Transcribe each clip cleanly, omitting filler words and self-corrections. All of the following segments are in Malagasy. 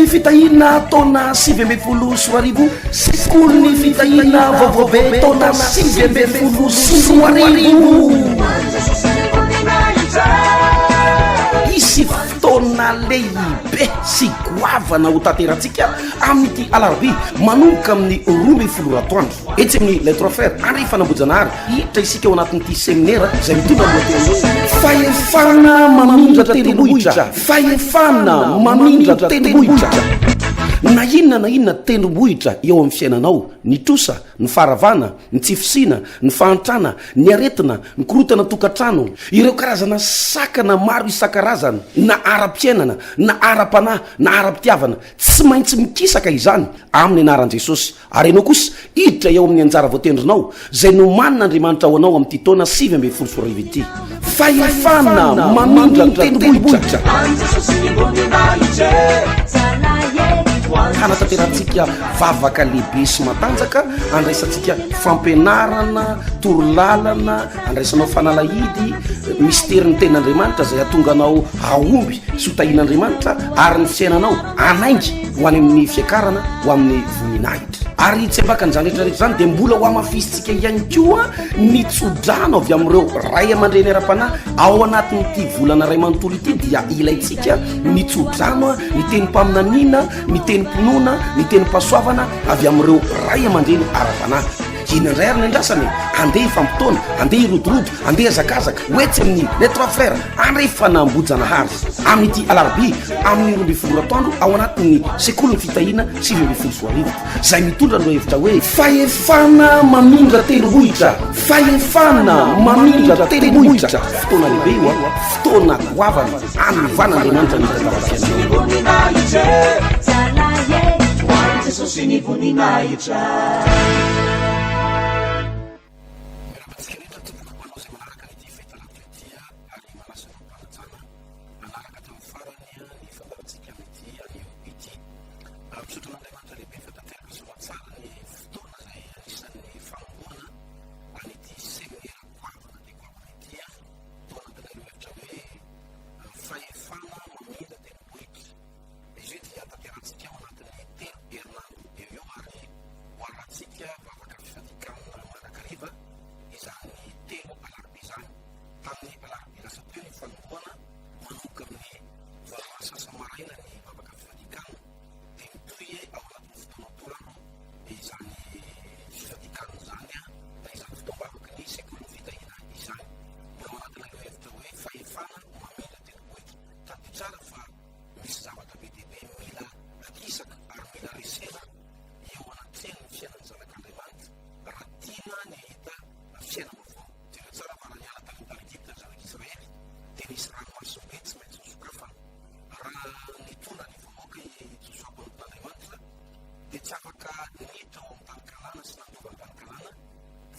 Sekolin'ny fitahiana taona 2019, Sekolin'ny fitahiana vaovao be taona 2019. Hisy fotoana lehibe sy goavana ho tanterantsika amin'ity alarobia manomboka amin'ny 12 ora atoandro. Etsy amin'ny Les Trois Frères Andrefanambohijanahary Ambohijanahary, hiditra isika ao anatin'ity seminera izay mitondra ny lohateny hoe Fahefana mamindra tendrombohitra, fahefana mamindra tendrombohitra. Na inona na inona tendrombohitra eo amin'ny fiainanao, ny trosa, ny faharavana, ny tsy fisiana, ny fahantrana, ny aretina, ny korontana tokantrano, ireo karazana sakana maro isan-karazany na ara-piainana, na ara-panahy, na ara-pitiavana, tsy maintsy mikisaka izany amin'ny anaran'i Jesosy. Ary ianao kosa hiditra eo amin'ny anjara voatendrinao, izay nomanin'Andriamanitra ho anao amin'ity taona 2019 ity. Fahefana mamindra tendrombohitra. Hanatanterahantsika vavaka lehibe sy matanjaka, andraisantsika fampianarana, torolalana, andraisanao fanalahidy, misterin'ny tenin'Andriamanitra izay hahatonga anao hahomby sy ho tahian'Andriamanitra ary ny fiainanao hanainga ho any amin'ny fiakarana ho amin'ny voninahitra. Ary tsy ambakan'izany rehetra rehetra izany dia mbola ho hamafisintsika ihany koa ny tsodrano avy amin'ireo ray aman-dreny ara-panahy ao anatin'ity volana iray manontolo ity dia ilaintsika ny tsodrano, ny tenim-paminaniana, ny tenim-pinoana, ny tenim-pahasoavana avy amin'ireo ray aman-dreny ara-panahy. Inona indray ary ny andrasana e? Andeha hifampitaona, andeha hirodorodo, andeha hihazakazaka ho etsy amin'ny Les Trois Frères Andrefanambohijanahary amin'ity alarobia amin'ny 12 ora atoandro ao anatin'ny sekolin'ny fitahiana 2019 izay mitondra ny lohahevitra hoe Fahefana mamindra tendrombohitra, fahefana mamindra tendrombohitra. Fotoana lehibe io an, fotoana goavana hanovan'Andriamanitra ny tantaram-piainanao. Miarahaba antsika rehetra tompoko ho anao izay manaraka an'ity fahitalavitra ity ary manasa anao am-panajana hanaraka hatramin'ny farany ny fandaharantsika amin'ity anio ity. Misaotra an'Andriamanitra lehibe fa tanteraka soamantsara ny fotoana izay anisan'ny fanombohana an'ity seminera goavana dia goavana ity tao anatin'ilay lohahevitra hoe fahefana mamindra tendrombohitra. Izy io dia tanterahantsika ao anatin'ny telo herinandro eo eo ary ho arahantsika vavaka fifadian-kanina mandrakariva izany telo alarobia izany. Tamin'ny alarobia lasa teo ny fanombohana, manomboka amin'ny valo ora sasa-maraina ny vavaka fifadian-kanina dia mitohy ao anatin'ny fotoana antoandro izany fifadian-kanina izany na izany fotoam-bavaky ny sekolin'ny fitahiana izany. Mbola ao anatin'ilay lohahevitra hoe fahefana mamindra tendrombohitra. Tadidio tsara fa Misy zavatra be dia be mila akisaka ary mila resena eo anatrehan'ny fiainan'ny zanak'Andriamanitra raha tiana ny hahita fiainam-baovao. Jereo tsara fa raha niala tany amin'ny tany Egypta ny zanak'Israely dia nisy ranomasimbe tsy maintsy nosokafana. Raha nitondra ny vahoaka i Josoa mpanompon'Andriamanitra dia tsy afaka niditra ao amin'ny tany Kanana sy nandova ny tany Kanana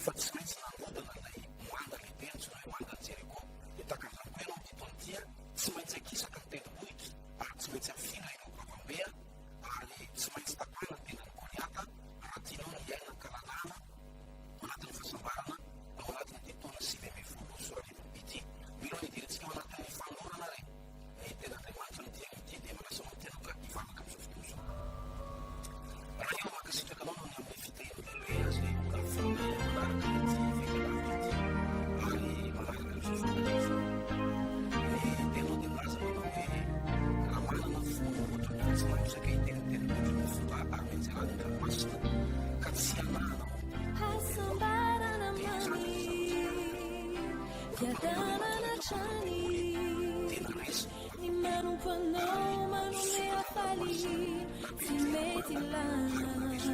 fa tsy maintsy nandrodana ilay manda lehibe antsoina hoe mandan'i Jeriko. Dia tahaka an'izany koa ianao amin'ity taona ity. Tsy maintsy akisaka ny tendrombohitra ary tsy maintsy afindra ireo goavambe ary tsy maintsy tapahina ny tendan'i Goliata raha tianao ny hiaina an-kalalahana ao anatin'ny fahasambarana ao anatin'ity taona 2019 ity. Mino ny hidirantsika ao anatin'ny fanolorana ary ny ten'Andriamanitra amin'ity anio ity dia manasa anao tena ka hivavaka amin'izao fotoana izao. Ray ô, mankasitraka anao noho ny amin'ny fitahianao lehibe izay mbola ahafahanay manaraka ity fahitalavitra ity ary manaraka an'izao fotoana izao. Ny teninao dia milaza manao hoe raha manana fo ohatra ny vatsimandrika hiteny ny tendrombohitra ny fomba ary mianjerany ny ranomasina ka tsy hanahana ao Hasambarana mamy, fiadanana hatrany. Tena resy Ny manompo anao manome hafaliana tsy mety lany.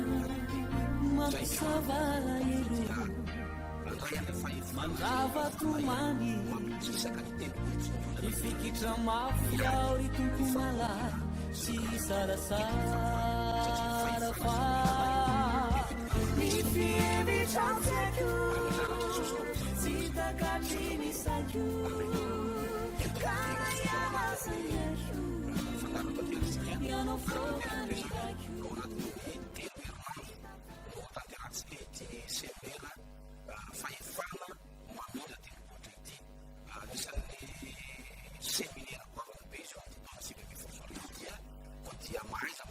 Mampisava alahelo, mandrava tomany. Hifikitra mafy aho ry Tompo malala tsy hisalasala fa ny fihevitra tsy haiko, tsy takatry ny saiko. Ao anatin'ny telo herinandro no hotanterahantsika ity seminera fahefana mamindra tendrombohitra ity. Anisan'ny seminera goavana be izy io amin'ity taona 2019 ity koa dia mahaiza.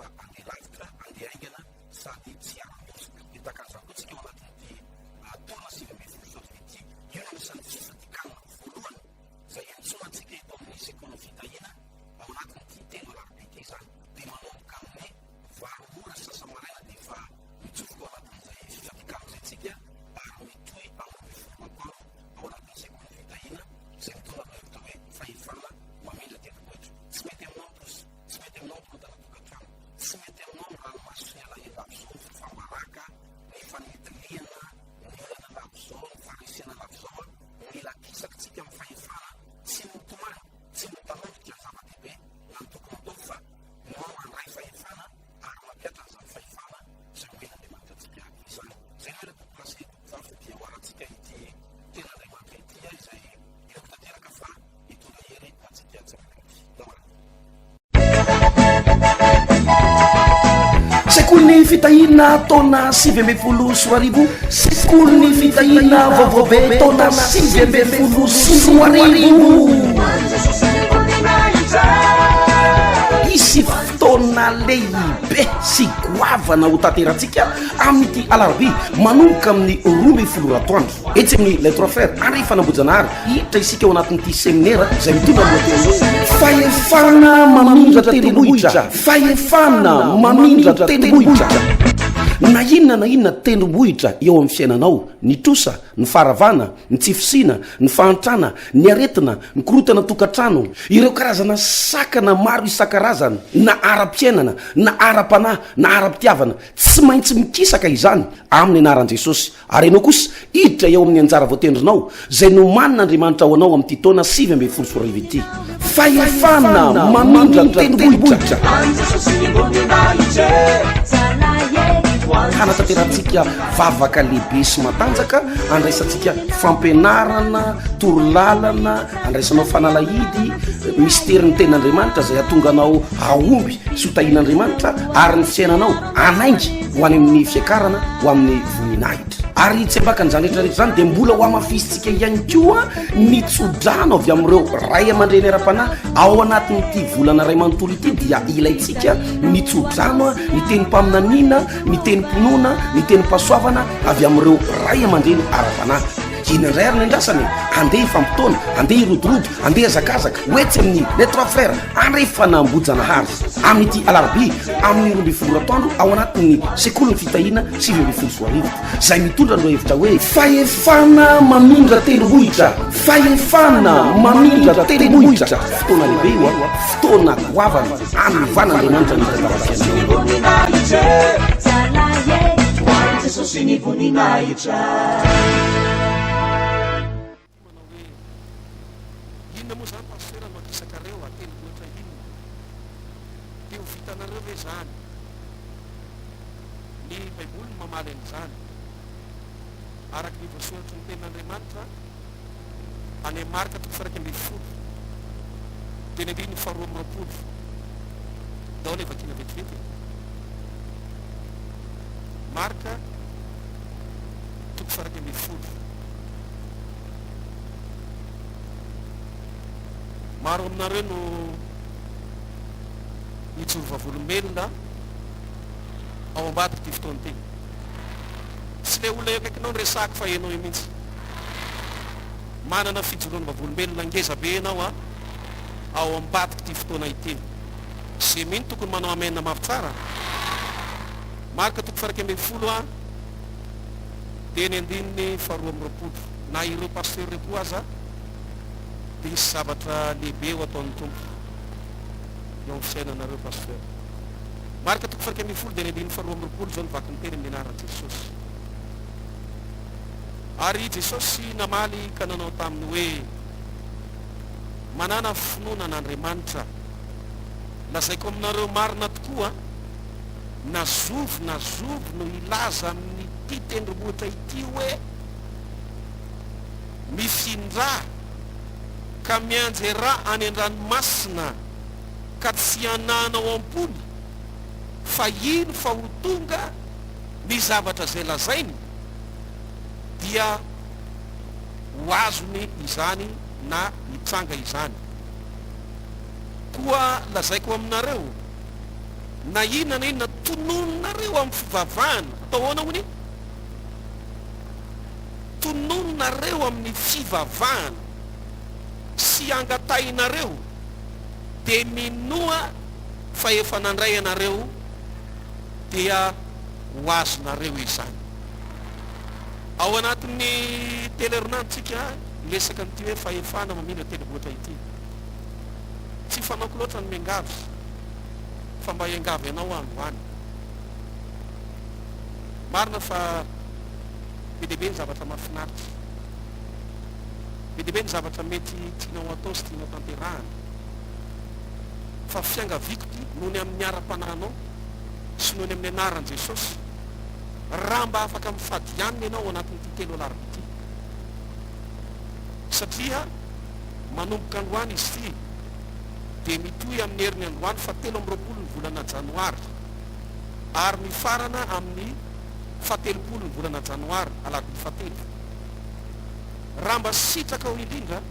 fa handeha lavitra, handeha haingana sady tsy hiara-doza. Dia tahaka an'izany koa tsika ao anatin'ity taona 2019 ity. Io no anisan'ny fifadikanana voalohany izay iantsoana antsika eto amin'ny Sekolin'ny Fitahiana ao anatin'ity telo alarobia ity izany. Dia manomboka amin'ny valo ora sy sasa-maraina dia efa mitsofoka ao anatin'izay fifadikanana izay tsika ary mitohy amin'ny 12 atoandro ao anatin'ny Sekolin'ny Fitahiana izay mitondra ny hevitra hoe fahefana mamindra tendrombohitra. Tsy mety aminao ny trosa, tsy mety aminao ny korontana tokantrano, tsy mety aminao ny ranomaso sy ny alahelo lava izao, ny fifambaraka, ny fanitiliana, ny olana lava izao, ny faharesena lava izao. Mila akisakitsika amin'ny fahefana, tsy ny mitomany, tsy ny mitanondrika ny zava-dehibe na ny tokony hatao fa no mandray fahefana ary mampihatra an'izany fahefana izay omen'Andriamanitra antsika izany. Izay no ireto place vavy dia ho arantsika ity ten'Andriamanitra ity izay inoako tanteraka fa hitondra hery ho antsika tsirairay avy. Namanana. Sekolin'ny fitahiana taona 2019, Sekolin'ny fitahiana vaovao be taona 2019. Hisy fotoana lehibe sy goavana ho tanterantsika amin'ity alarobia manomboka amin'ny 12 ora atoandro etsy amin'ny Les Trois Frères Andrefana Ambohijanahary. Hiditra isika ao anatin'ity seminera izay mitondra ny lohateny hoe Fahefana mamindra tendrombohitra, fahefana mamindra tendrombohitra. Na inona na inona tendrombohitra eo amin'ny fiainanao, ny trosa, ny faharavana, ny tsy fisiana, ny fahantrana, ny aretina, ny korontana tokantrano, ireo karazana sakana maro isan-karazany na ara-piainana, na ara-panahy, na ara-pitiavana, tsy maintsy mikisaka izany amin'ny anaran'i Jesosy. Ary ianao kosa hiditra eo amin'ny anjara voatendrinao, izay nomanin'Andriamanitra ho anao amin'ity taona 2019 ity. Fahefana mamindra tendrombohitra. Hanatanterahantsika vavaka lehibe sy matanjaka, andraisantsika fampianarana, torolalana, andraisanao fanalahidy, misterin'ny tenin'Andriamanitra izay hahatonga anao hahomby sy ho tahian'Andriamanitra ary ny fiainanao hanainga ho any amin'ny fiakarana ho amin'ny voninahitra. Ary tsy ambakan'izany rehetra rehetra izany dia mbola ho hamafisintsika ihany koa ny tsodrano avy amin'ireo ray aman-dreny ara-panahy ao anatin'ity volana iray manontolo ity dia ilaintsika ny tsodrano, ny tenim-paminaniana, ny tenim-pinoana, ny tenim-pahasoavana avy amin'ireo ray aman-dreny ara-panahy. Inona indray ary no andrasana e? Andeha hifampitaona, andeha hirodorodo, andeha hazakazaka ho etsy amin'ny Les Trois Frères Andrefana Ambohijanahary amin'ity alarobia amin'ny 12 ora atoandro ao anatin'ny sekolin'ny fitahiana 2019 izay mitondra ny lohahevitra hoe Fahefana mamindra tendrombohitra, fahefana mamindra tendrombohitra. Fotoana lehibe io an, fotoana goavana hanovan'Andriamanitra ny tantaram-piainanao. Manao hoe, Inona moa izany Pasitera no akisakareo a, tendrombohitra inona? Dia ho vitanareo ve izany? Ny Baiboly no mamaly an'izany. Araka ny voasoratry ny Tenin'Andriamanitra any amin'ny Marka toko faha-11, teny andininy faha-22. Ndao anie vakiana vetivety e. Marka toko faha-11. Maro aminareo no nijoro vavolombelona ao ambadik'ity fotoana ity. Tsy ilay olona eo akaikinao no resahako fa ianao io mihitsy. Manana fijoroana vavolombelona ngeza be ianao a, ao ambadik'ity fotoana ity. Ze mino tokony manao amen mafy tsara. Marka toko faha-11 a, dia ny andininy faha-22. Na ireo pasteur ireo koa aza dia hisy zavatra lehibe ho ataon'ny Tompo eo amin'ny fiainanareo pasteur. Marka toko faha-11 dia ny andininy faha-22 izao no vaky ny teny amin'ny anaran'i Jesosy. Ary Jesosy namaly ka nanao taminy hoe, Manàna finoana an'Andriamanitra. Lazaiko aminareo marina tokoa, na zovy na zovy no hilaza amin'ity tendrombohitra ity hoe, Mifindrà ka mianjerà any an-dranomasina, ka tsy hanana ao am-pony, fa hino fa ho tonga ny zavatra izay lazainy, dia ho azony izany na hitranga izany. Koa lazaiko aminareo. Na inona na inona tononinareo amin'ny fivavahana, atao ahoana hono e? Tononinareo amin'ny fivavahana sy angatahinareo dia minoa fa efa nandray anareo dia ho azonareo izany. Ao anatin'ny telo herinandro tsika miresaka an'ity hoe fahefana mamindra tendrombohitra ity. Tsy fanaoko loatra ny miangavy fa mba hiangavy anao aho androany. Marina fa be dia be ny zavatra mahafinaritra. Be dia be ny zavatra mety tianao atao sy tianao tanterahana. Fa fiangaviako ity noho ny amin'ny ara-panahinao sy noho ny amin'ny anaran'i Jesosy, raha mba afaka mifady hanina ianao ao anatin'ity telo alarobia ity. Satria manomboka androany izy ity dia mitohy amin'ny heriny androany faha 23 ny volana janoary ary mifarana amin'ny faha 30 ny volana janoary, alarobia fahatelo. Raha mba sitrakao indrindra,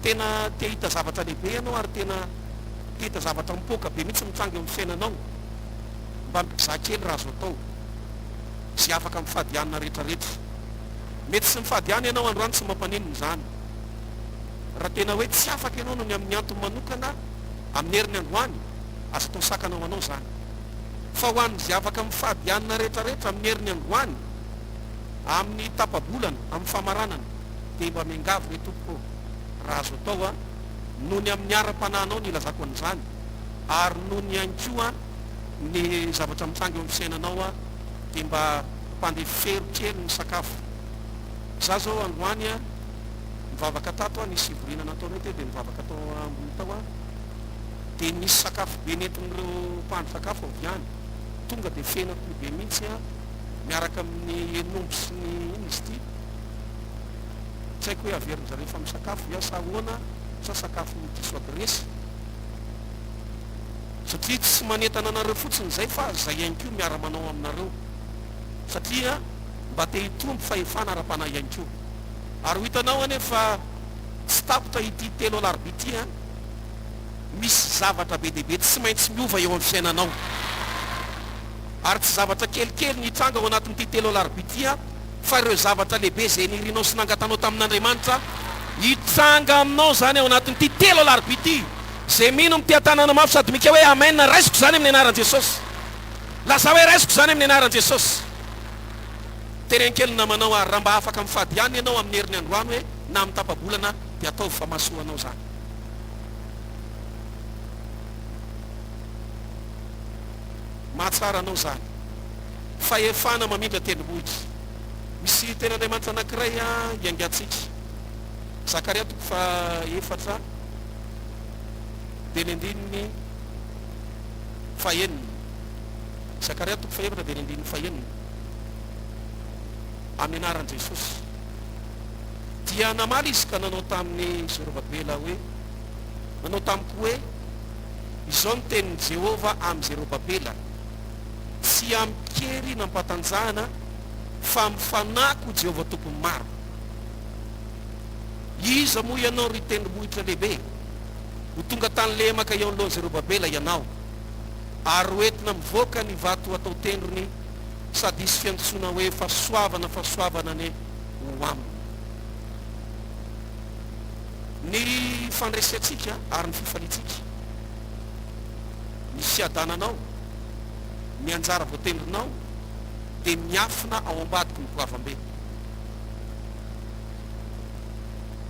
tena te hahita zavatra lehibe ianao ary tena te hahita zavatra mipoaka be mihitsy mitranga eo amin'ny fiainanao, mba mizaha kely raha azo atao, izay afaka mifady hanina rehetrarehetra. Mety tsy mifady hanina ianao androany tsy mampaninona izany. Raha tena hoe tsy afaka ianao noho ny amin'ny antony manokana amin'ny heriny androany, aza atao sakana ho anao izany. Fa ho an'izay afaka mifady hanina rehetrarehetra amin'ny heriny androany, amin'ny tapa-bolana, amin'ny famaranana, dia mba miangavy re tompoko ô, raha azo atao a, noho ny amin'ny ara-panahinao no ilazako an'izany, ary noho ny ihany koa ny zavatra mitranga eo amin'ny fiainanao a, dia mba ampandefero kely ny sakafo. Za zao androany a, nivavaka tato aho, nisy fivoriana nataonay teo dia nivavaka tao ambony tao aho, dia nisy sakafo be nentin'ireo mpahandro sakafo avy any, tonga dia feno akoho be mihitsy a, miaraka amin'ny hen'omby sy ny inona izy ity, tsy haiko hoe averin-dry zareo efa misakafo ve aho sa ahoana, sa sakafo diso adiresy, satria tsy manentana anareo fotsiny izay fa izay ihany koa miara-manao aminareo, satria mba te hitombo fahefana ara-panahy ihany koa. Ary ho hitanao anie fa tsy tapitra ity telo alarobia ity an! Misy zavatra be dia be tsy maintsy miova eo amin'ny fiainanao. Ary tsy zavatra kelikely ny hitranga ao anatin'ity telo alarobia ity an, fa ireo zavatra lehibe izay nirinao sy nangatanao tamin'Andriamanitra, hitranga aminao izany ao anatin'ity telo alarobia ity. Izay mino miteha-tanana mafy sady mika hoe Amen, raisiko izany amin'ny anaran'i Jesosy. Lazao hoe raisiko izany amin'ny anaran'i Jesosy. Teneno kely ny namanao ary raha mba afaka mifady ihany ianao amin'ny heriny androany hoe na amin'ny tapa-bolana dia ataovy fa mahasoa anao izany. Mahatsara anao izany. Fahefana mamindra tendrombohitra. Misy tenin'Andriamanitra anankiray hiaingantsika. Zakaria toko fahaefatra dia ny andininy fahenina. Zakaria toko fahefatra dia ny andininy fahenina. Amin'ny anaran'i Jesosy. Dia namaly izy ka nanao tamin'i Zerobabela hoe, nanao tamiko hoe, Izao no tenin'i Jehovah amin'i Zerobabela, Tsy amin-kery nampatanjahana, fa amin'ny fanahiko, Jehovah Tompon'ny maro. Iza moa ianao, ry tendrombohitra lehibe? Ho tonga tany lemaka eo anoloan'i Zerobabela ianao, ary ho entina mivoaka ny vato atao tendrony, sady hisy fiantsoana hoe, Fahasoavana, fahasoavana anie ho aminy. Ny fandresentsika ary ny fifaliantsika, ny fiadananao, ny anjara voatendrinao dia miafina ao ambadiky ny goavambe.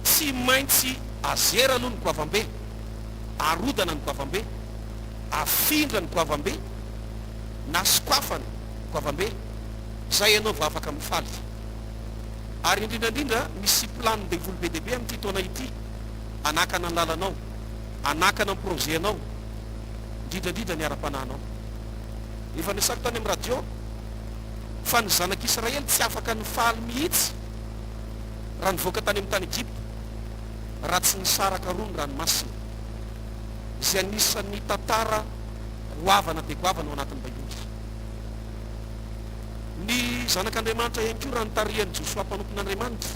Tsy maintsy azera aloha ny goavambe, arodana ny goavambe, afindra ny goavambe na sokafana goavambe, izay ianao vao afaka mifaly. Ary indrindra indrindra misy plan devoly be dia be amin'ity taona ity hanakana ny lalanao, hanakana ny projet anao, indrindra indrindra ny ara-panahinao. Efa nesako tany amin'ny radio fa ny zanak'Israely tsy afaka nifaly mihitsy raha nivoaka tany amin'ny tany Egypta raha tsy nisaraka roa ny ranomasina, izay anisan'ny tantara goavana dia goavana ao anatin'ny Baiboly. Ny Zanak'Andriamanitra ihany koa raha notarihan'i Josoa mpanompon'Andriamanitra,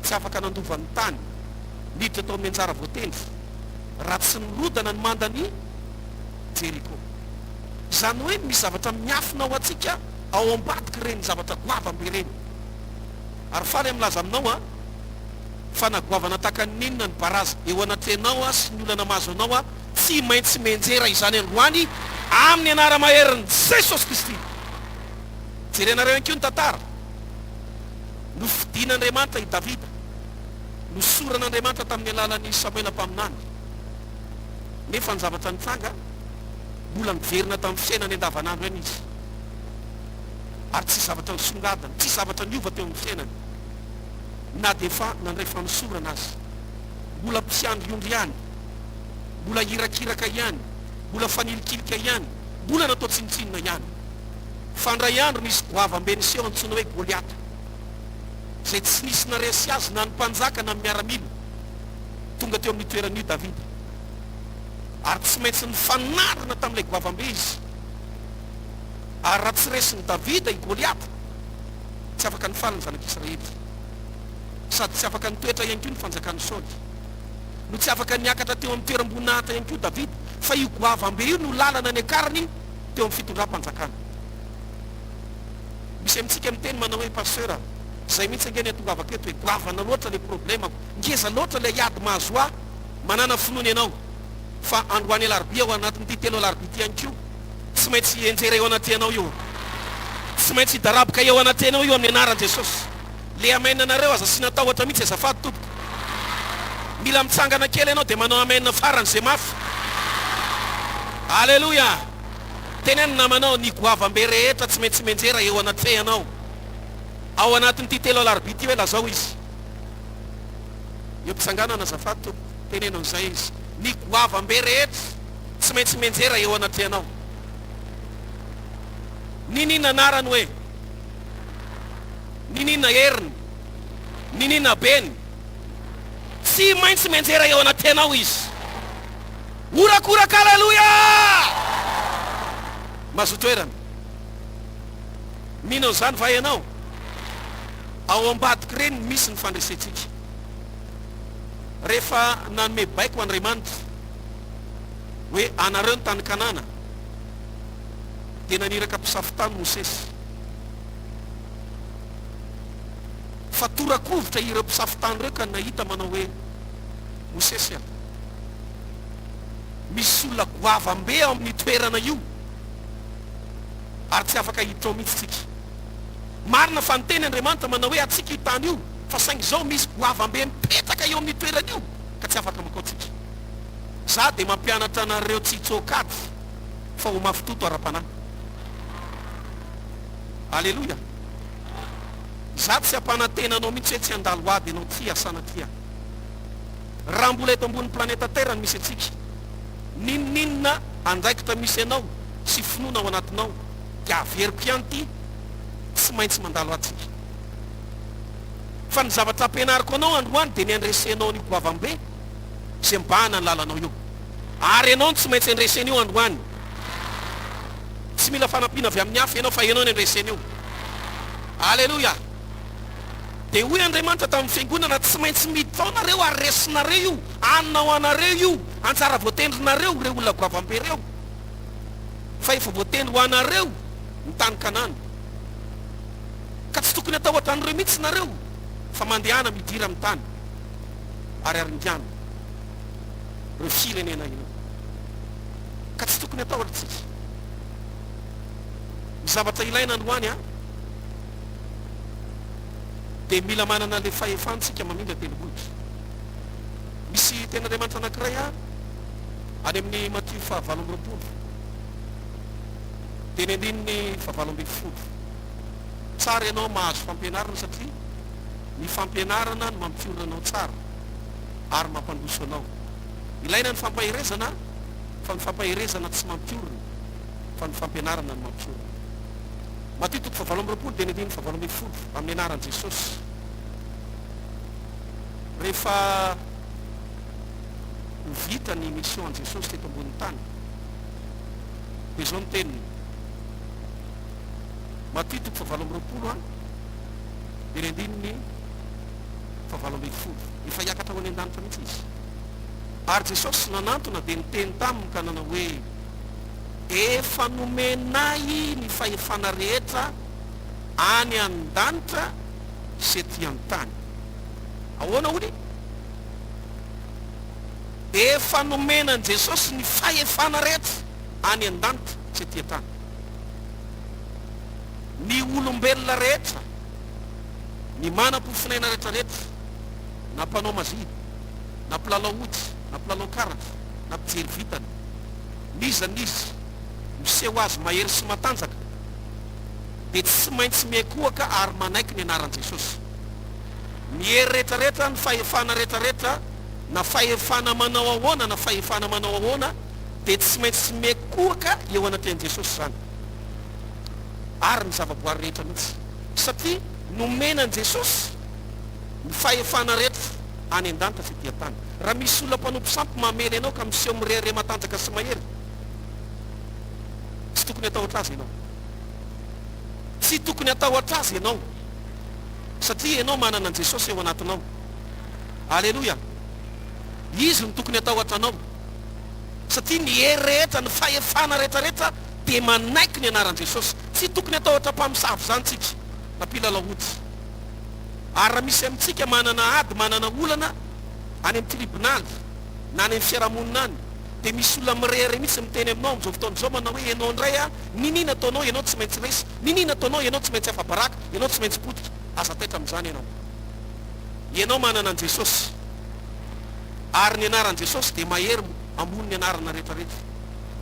tsy afaka nandova ny tany, niditra tao amin'ny anjara voatendry, raha tsy nirodana ny mandan'i. Jeriko. Izany hoe misy zavatra miafina ho antsika ao ambadik'ireny zavatra goavambe ireny. Ary faly aho milaza aminao an, fa na goavana tahaka ny inona ny barazy eo anatrehanao sy ny olana mahazo anao, tsy maintsy mianjera izany androany amin'ny anara-maherin'i Jesosy Kristy. Jerenareo ihany koa ny tantara. Nofidin'Andriamanitra i Davida. Nosoran'Andriamanitra tamin'ny alalan'i Samoela mpaminany. Nefa ny zavatra nitranga, mbola niverina tamin'ny fiainany andavanandro ihany izy. Ary tsisy zavatra nisongadina, tsisy zavatra niova teo amin'ny fiainany, na dia efa nandray fanosorana aza. Mbola mpiandry ondry ihany, mbola irakiraka ihany, mbola fanilikilika ihany, mbola natao tsinontsinona ihany. Fa indray andro nisy goavambe niseho antsoina hoe Goliata, izay tsy nisy naresy azy na ny mpanjaka na ny miaramila. Tonga teo amin'io toerana io Davida, ary tsy maintsy nifanandrina tamin'ilay goavambe izy. Ary raha tsy resin'i Davida i Goliata, tsy afaka nifaly ny zanak'Israely. Sady tsy afaka nitoetra ihany koa ny fanjakan'i Saoly. No tsy afaka niakatra teo amin'ny toeram-boninahitra ihany koa Davida, fa io goavambe io no lalana niakarany teo amin'ny fitondram-panjakana. Misy amintsika miteny manao hoe, Pasteur a, izay mihitsy ange ny atongavako eto e, goavana loatra ilay problemako, ngeza loatra ilay ady mahazo ahy, manàna finoana ianao fa androany alarobia ao anatin'ity telo alarobia ity ihany koa, tsy maintsy hianjera eo anatrehanao io, tsy maintsy hidaraboka eo anatrehanao io amin'ny anaran'i Jesosy. Le amen nareo aza asiana tahotra mihitsy azafady tompoko. Mila mitsangana kely ianao dia manao amen farany ze mafy. Aleloia! Teneno ny namanao, ny goavambe rehetra tsy maintsy mianjera eo anatrehanao. Ao anatin'ity telo alarobia ity hoe lazao izy. Eo am-pitsanganana azafady tompoko, teneno an'izay izy. Ny goavambe rehetra tsy maintsy mianjera eo anatrehanao. Niniana anarany hoe. Niniana heriny. Niniana habeny. Tsy maintsy mianjera eo anatrehanao izy. Horakoraka Aleloia! Mazoa toerana. Mino an'izany va ianao? Ao ambadik'ireny no misy ny fandresentsika. Rehefa nanome baiko Andriamanitra hoe anareo ny tany Kanana, dia naniraka mpisafo tany Mosesy. Fa tora-kovitra ireo mpisafo tany ireo ka nahita manao hoe, Mosesy a! Misy olona goavam-be ao amin'io toerana io, ary tsy afaka hiditra ao mihitsy isika. Marina fa niteny Andriamanitra manao hoe antsika io tany io, fa saingy izao misy goavam-be mipetraka eo amin'io toerana io, ka tsy afaka mankao tsika. Za dia mampianatra anareo tsy hitsoaka ady, fa ho mafy toto ara-panahy. Aleloia! Izaho tsy hampanantena anao mihitsy hoe tsy handalo ady ianao tsia sanatria. Raha mbola eto ambonin'ny planeta Terre no misy antsika, n'inon'inona andraikitra misy anao sy finoana ao anatinao dia averiko ihany ity, tsy maintsy mandalo ady tsika. Fa ny zavatra ampianariko anao androany dia ny handresenao an'io goavambe izay mibahana ny lalanao io. Ary ianao no tsy maintsy handresena io androany. Tsy mila fanampiana avy amin'ny hafa ianao fa ianao no handresena io. Aleloia! Dia hoy Andriamanitra tamin'ny fiangonana, tsy maintsy miditra ao nareo ary resinareo io, anona ho anareo io, anjara voatendrinareo ireo olona goavambe ireo. Fa efa voatendry ho anareo ny tany Kanana. Ka tsy tokony hatahotra an'ireo mihitsy nareo, fa mandehana midira amin'ny tany ary aringano ireo firenena ireo. Ka tsy tokony hatahotra tsika. Ny zavatra ilaina androany an, dia mila manana ilay fahefana isika mamindra tendrombohitra. Misy tenin'Andriamanitra anankiray an, any amin'ny Matio faha 28, dia ny andininy faha 18. Tsara ianao mahazo fampianarana satria ny fampianarana no mampiorina anao tsara ary mampandroso anao. Ilaina ny fampaherezana fa ny fampaherezana tsy mampiorina fa ny fampianarana no mampiorina. Matio toko fahavalo amby 20 dia ny andininy fahavalo ambin'ny folo amin'ny anaran'i Jesosy. Rehefa ho vita ny mission an'i Jesosy teto ambonin'ny tany dia izao ny teniny. Matio toko fahavalo amby 20 an dia ny andininy fahavalo ambin'ny folo. Efa hiakatra ho any an-danitra mihitsy izy. Ary Jesosy nanantona dia niteny taminy ka nanao hoe. Efa nomena ahy ny fahefana rehetra any an-danitra sy ety an-tany. Ahoana hono? Efa nomena an'i Jesosy ny fahefana rehetra any an-danitra sy ety an-tany. Ny olombelona rehetra, ny manam-pofonaina rehetrarehetra, na mpanao mazia, na mpilalao ody, na mpilalao karatra, na mpijery vintana, n'iza n'iza, miseho azy mahery sy matanjaka, dia tsy maintsy miankohoka ary manaiky ny anaran'i Jesosy. Ny hery rehetrarehetra, ny fahefana rehetrarehetra, na fahefana manao ahoana na fahefana manao ahoana, dia tsy maintsy miankohoka eo anatrehan'i Jesosy izany. Ary ny zavaboary rehetra mihitsy. Satria nomena an'i Jesosy ny fahefana rehetra any an-danitra sy ety an-tany. Raha misy olona mpanompo sampy mamely anao ka miseho mirehareha matanjaka sy mahery, tsy tokony hatahotra azy ianao. Tsy tokony hatahotra azy ianao. Satria ianao manana an'i Jesosy ao anatinao. Aleloia! Izy no tokony hatahotra anao. Satria ny hery rehetra, ny fahefana rehetra rehetra dia manaiky ny anaran'i Jesosy. Tsy tokony hatahotra mpamosavy izany tsika, na mpilalao ody. Ary raha misy amintsika manana ady, manana olana any amin'ny tribonaly, na any amin'ny fiarahamonina any, dia misy olona mirehareha mihitsy miteny aminao amin'izao fotoana izao manao hoe ianao indray a, niniana ataonao, ianao tsy maintsy resy, niniana ataonao, ianao tsy maintsy afa-baraka, ianao tsy maintsy potika. Aza taitra amin'izany ianao. Ianao manana an'i Jesosy. Ary ny anaran'i Jesosy dia mahery ambonin'ny anarana rehetra rehetra.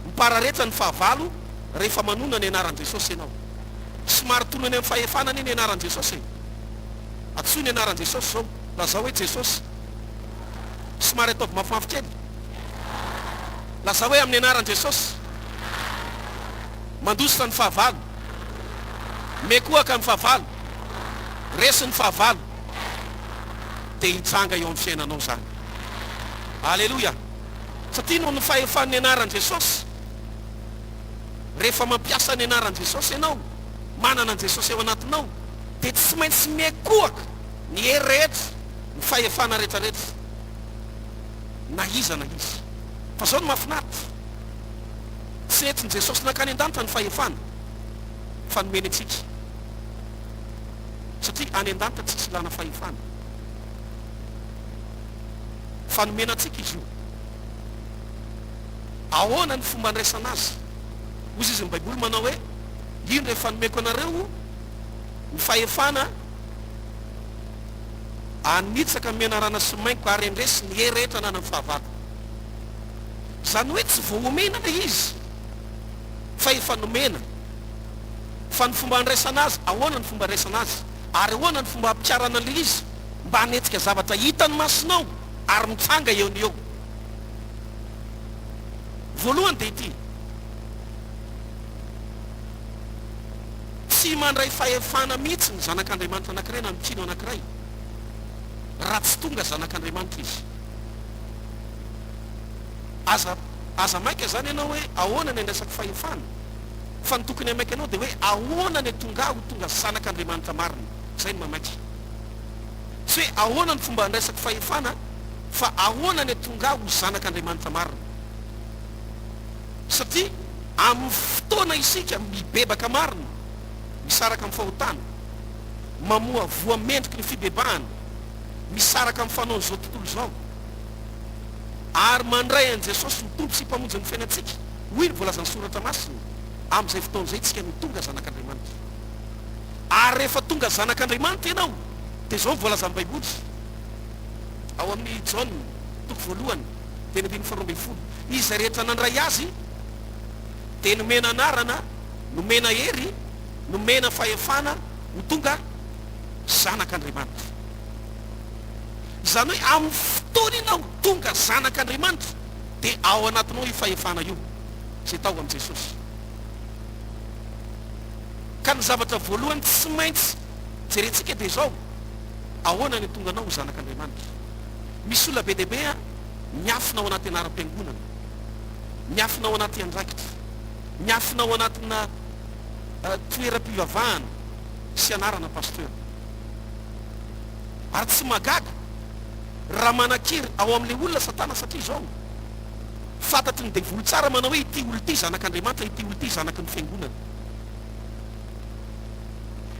Mipararetra ny fahavalo rehefa manonona ny anaran'i Jesosy ianao. Somary tonony amin'ny fahefana anie ny anaran'i Jesosy e. Antsoy ny anaran'i Jesosy izao. Lazao hoe Jesosy. Somary ataovy mafimafy kely. Lazao hoe amin'ny anaran'i Jesosy. Mandositra ny fahavalo. Mekohaka ny fahavalo. Resy ny fahavalo. Dia hitranga eo amin'ny fiainanao izany. Aleloia. Satria noho ny fahefan'ny anaran'i Jesosy, rehefa mampiasa ny anaran'i Jesosy ianao, manana an'i Jesosy ao anatinao, dia tsy maintsy miankohoka ny hery rehetra, ny fahefana rehetra rehetra, na iza na iza. Fa izao no mahafinaritra, tsy nentin'i Jesosy nankany an-danitra ny fahefana, fa nomeny antsika. Satria any an-danitra tsisy ilana fahefana. Fa nomena antsika izy io. Ahoana ny fomba andraisana azy? Hoy izy ny Baiboly manao hoe, Indro efa nomeko anareo ny fahefana hanitsaka ny menarana sy maingoka ary handresy ny hery rehetra ananan'ny fahavalo. Izany hoe tsy vao omena ilay izy fa efa nomena. Fa ny fomba andraisana azy, ahoana ny fomba andraisana azy? Ary ahoana ny fomba hampiharana an'ilay izy mba hanetsika zavatra hitan'ny masonao ary mitranga eo no eo? Voalohany dia ity, Tsy mandray fahefana mihitsy ny zanak'Andriamanitra anankiray na ny mpino anankiray raha tsy tonga zanak'Andriamanitra izy. Aza aza maika izany ianao hoe ahoana ny andraisako fahefana, fa ny tokony hamaika anao dia hoe ahoana ny hatonga ahy ho tonga zanak'Andriamanitra marina. Izay no mamaika. Tsy hoe ahoana ny fomba andraisako fahefana fa ahoana ny hatonga ahy ho zanak'Andriamanitra marina. Satria amin'ny fotoana isika mibebaka marina, misaraka amin'ny fahotana, mamoa voa mendriky ny fibebahana, misaraka amin'ny fanaon'izao tontolo izao, ary mandray an'i Jesosy ho Tompo sy Mpamonjy ny fiainantsika, hoy ny voalazan'ny Soratra Masina, amin'izay fotoana izay isika no tonga zanak'Andriamanitra. Ary rehefa tonga zanak'Andriamanitra ianao, dia izao no voalazan'ny Baiboly ao amin'ny Jaona, toko voalohany, teny andininy faharoa ambin'ny folo, Izay rehetra nandray Azy dia nomena anarana, nomena hery, nomena fahefana ho tonga zanak'Andriamanitra. Izany hoe amin'ny fotoana ianao tonga zanak'Andriamanitra dia ao anatinao io fahefana io izay tao amin'i Jesosy. Ka ny zavatra voalohany tsy maintsy jerentsika dia izao, ahoana ny hatonga anao ho zanak'Andriamanitra? Misy olona be dia be miafina ao anaty anaram-piangonana, miafina ao anaty andraikitra, miafina ao anatina toeram-pivavahana sy anarana pasteur. Ary tsy mahagaga raha manan-kery ao amin'ilay olona Satana satria izao, Fantatry ny devoly tsara manao hoe ity olona ity zanak'Andriamanitra, ity olona ity zanaky ny fiangonana.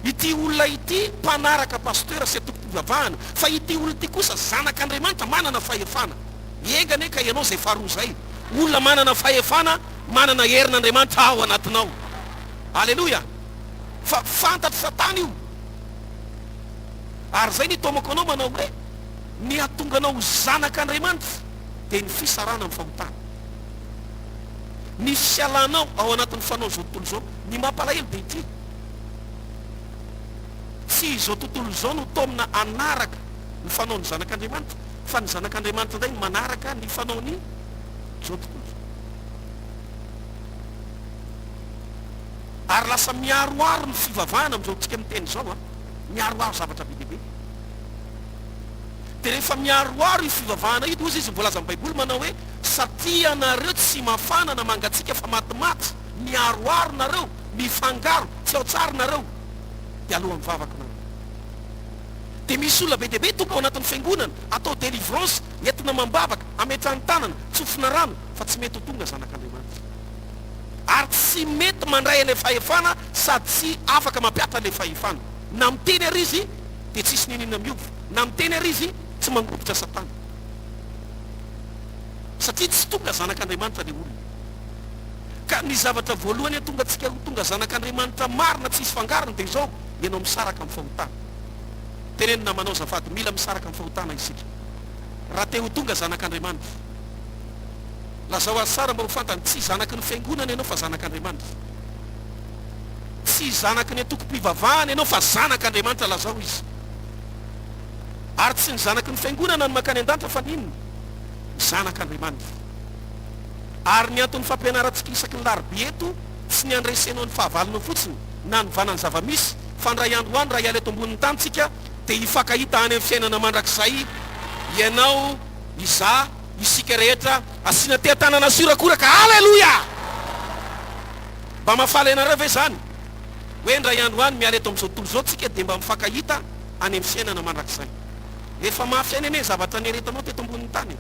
Ity olona ity mpanaraka pasteur sy antokom-pivavahana, fa ity olona ity kosa zanak'Andriamanitra manana fahefana. Enga anie ka ianao izay faharoa izay, olona manana fahefana, manana herin'Andriamanitra ao anatinao. Aleloia! Fa fantatr'i Satana io. Ary izay ny itaomako anao manao hoe, ny hahatonga anao ho zanak'Andriamanitra dia ny fisarahana amin'ny fahotana. Ny fialanao ao anatin'ny fanao izao tontolo izao. Ny mampalahelo dia ity, tsy izao tontolo izao no taomina hanaraka ny fanaon'ny zanak'Andriamanitra, fa ny zanak'Andriamanitra indray no manaraka ny fanaon'ny izao tontolo izao. Ary lasa miharoharo ny fivavahana amin'izao tsika miteny izao an, miharoharo zavatra be dia be. Dia rehefa miharoharo io fivavahana io dia hozy izy ny voalazan'ny baiboly manao hoe satria nareo tsy mafana na mangatsiaka fa matimaty, miharoharo nareo, mifangaro, tsy ao tsara nareo, dia aloha mivavaka nareo. Dia misy olona be dia be tonga ao anatin'ny fiangonana, atao délivrance, entina amam-bavaka, ametrahany tanana, tsofina rano, fa tsy mety ho tonga zanak'Andriamanitra. Ary tsy mety mandray an'ilay fahefana sady tsy afaka mampihatra an'ilay fahefana. Na miteny ary izy dia tsisy n'inon'inona miova. Na miteny ary izy tsy mangovitra satana. Satria tsy tonga zanak'Andriamanitra ilay olona. Ka ny zavatra voalohany hahatonga antsika ho tonga zanak'Andriamanitra marina tsisy fangarony dia izao, ianao misaraka amin'ny fahotana. Teneno namanao azafady, mila misaraka amin'ny fahotana isika raha te ho tonga zanak'Andriamanitra. Lazao azy tsara mba ho fantany, tsy zanaky ny fiangonana ianao fa zanak'Andriamanitra. Tsy zanaky ny antokom-pivavahana ianao fa zanak'Andriamanitra, lazao izy. Ary tsy ny zanaky ny fiangonana no mankany an-danitra fa ny inona? Ny zanak'Andriamanitra. Ary ny anton'ny fampianarantsika isaky ny larobia eto tsy ny handresenao ny fahavalonao fotsiny na hanovana ny zava-misy fa indray andro any raha hiala eto ambonin'ny tany tsika dia hifankahita any amin'ny fiainana mandrakizay ianao, izaho, isika rehetra, asiana teha-tanana sy horakoraka, Aleloia! Mba mahafaly anareo ve izany? Hoe indray andro any miala eto amin'izao tontolo izao tsika dia mba mifankahita any amin'ny fiainana mandrakizay. Efa mafy aina anie ny zavatra niaretanao teto ambonin'ny tany e!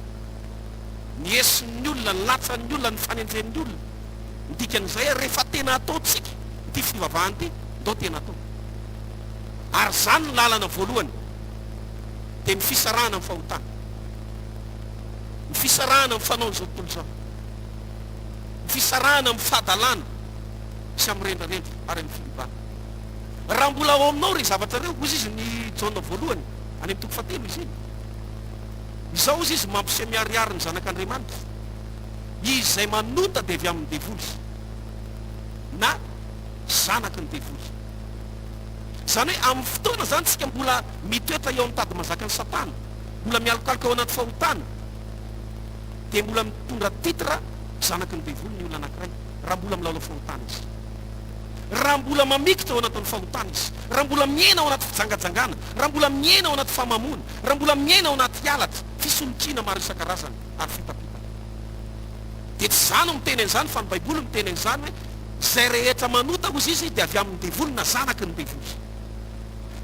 Ny heson'ny olona, ny latsan'ny olona, ny fanenjehin'ny olona. Ny dikan'izay ary rehefa tena ataontsika ity fivavahana ity, ndao tena atao. Ary izany no lalana voalohany, dia ny fisarahana amin'ny fahotana. Ny fisarahana amin'ny fanaon'izao tontolo izao. Ny fisarahana amin'ny fahadalana sy amin'ny rendrarendra ary amin'ny filibana. Raha mbola ao aminao ireo zavatra ireo, hozy izy ny Jaona voalohany, any amin'ny toko fahatelo izy iny. Izao hozy izy mampiseho miharihary ny zanak'Andriamanitra. Izy izay manota dia avy amin'ny devoly na zanaky ny devoly. Izany hoe amin'ny fotoana izany tsika mbola mitoetra eo amin'ny tady mazakan'i Satana, mbola mialokaloka ao anaty fahotana, dia mbola mitondra titre zanaky ny devoly ny olona anankiray raha mbola milalao fahotana izy. Raha mbola mamikitra ao anatin'ny fahotana izy, raha mbola miaina ao anaty fijangajangana, raha mbola miaina ao anaty famamoana, raha mbola miaina ao anaty halatra, fisolokiana maro isan-karazany ary fitapitana. Dia tsy izaho no miteny an'izany fa ny Baiboly miteny an'izany hoe izay rehetra manota hozy izy dia avy amin'ny devoly na zanaky ny devoly.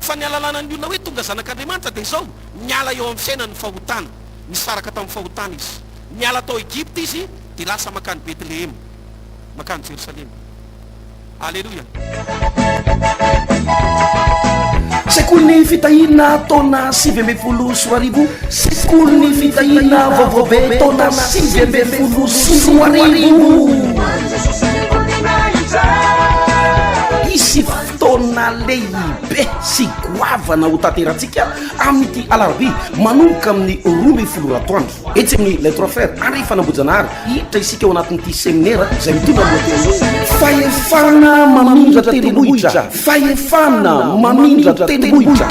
Fa ny ahalalana ny olona hoe tonga zanak'Andriamanitra dia izao, miala eo amin'ny fiainany ny fahotana, nisaraka tamin'ny fahotana izy. Niala tao Egypta izy dia lasa mankany Betlehema, mankany Jerosalema. Aleloia. Sekolin'ny fitahiana taona 2019, Sekolin'ny fitahiana vaovao be taona 2019. Hisy fotoana lehibe sy goavana ho tanterantsika amin'ity alarobia manomboka amin'ny 12 ora atoandro. Etsy amin'ny Les Trois Frères, Andrefana Ambohijanahary, hiditra isika ao anatin'ity seminera izay mitondra ny lohateny hoe Fahefana mamindra tendrombohitra, Fahefana mamindra tendrombohitra.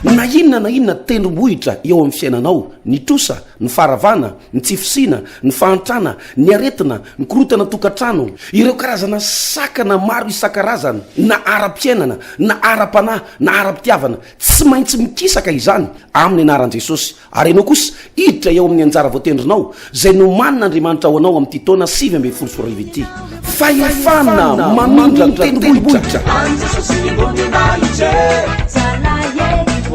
Na inona na inona tendrombohitra eo amin'ny fiainanao, ny trosa, ny faharavana, ny tsy fisiana, ny fahantrana, ny aretina, ny korontana tokantrano, ireo karazana sakana maro isan-karazany na ara-piainana, na ara-panahy, na ara-pitiavana, tsy maintsy mikisaka izany amin'ny anaran'i Jesosy. Ary ianao kosa hiditra eo amin'ny anjara voatendrinao, izay nomanin'Andriamanitra ho anao amin'ity taona 2019 ity. Fahefana mamindra tendrombohitra.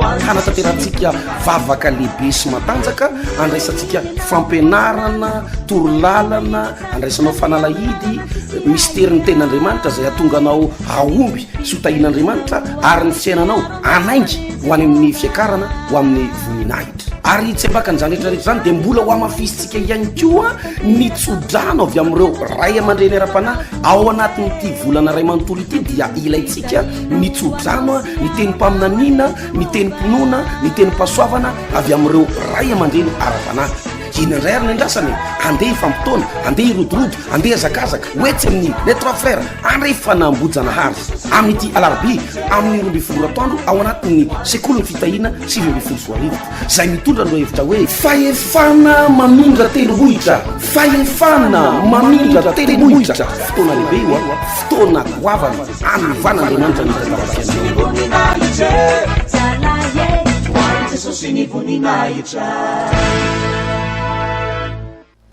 hanatanterahantsika vavaka lehibe sy matanjaka, andraisantsika fampianarana, torolalana, andraisanao fanalahidy, misterin'ny tenin'Andriamanitra izay hahatonga anao hahomby sy ho tahian'Andriamanitra ary ny fiainanao hanainga ho any amin'ny fiakarana ho amin'ny voninahitra. Ary tsy ambakan'izany rehetra rehetra izany dia mbola ho hamafisintsika ihany koa ny tsodrano avy amin'ireo ray aman-dreny ara-panahy ao anatin'ity volana iray manontolo ity dia ilaintsika ny tsodrano, ny tenim-paminaniana, ny tenim-pinoana, ny tenim-pahasoavana avy amin'ireo ray aman-dreny ara-panahy. Inona indray ary no andrasana e? Andeha hifampitaona, andeha hirodorodo, andeha hihazakazaka ho etsy amin'ny Les Trois Frères Andrefan'Ambohijanahary amin'ity alarobia amin'ny 12 ora atoandro ao anatin'ny sekolin'ny fitahiana 2019 izay mitondra ny lohahevitra hoe Fahefana mamindra tendrombohitra, fahefana mamindra tendrombohitra. Fotoana lehibe io an, fotoana goavana anovan'Andriamanitra ny tantaram-piainanao.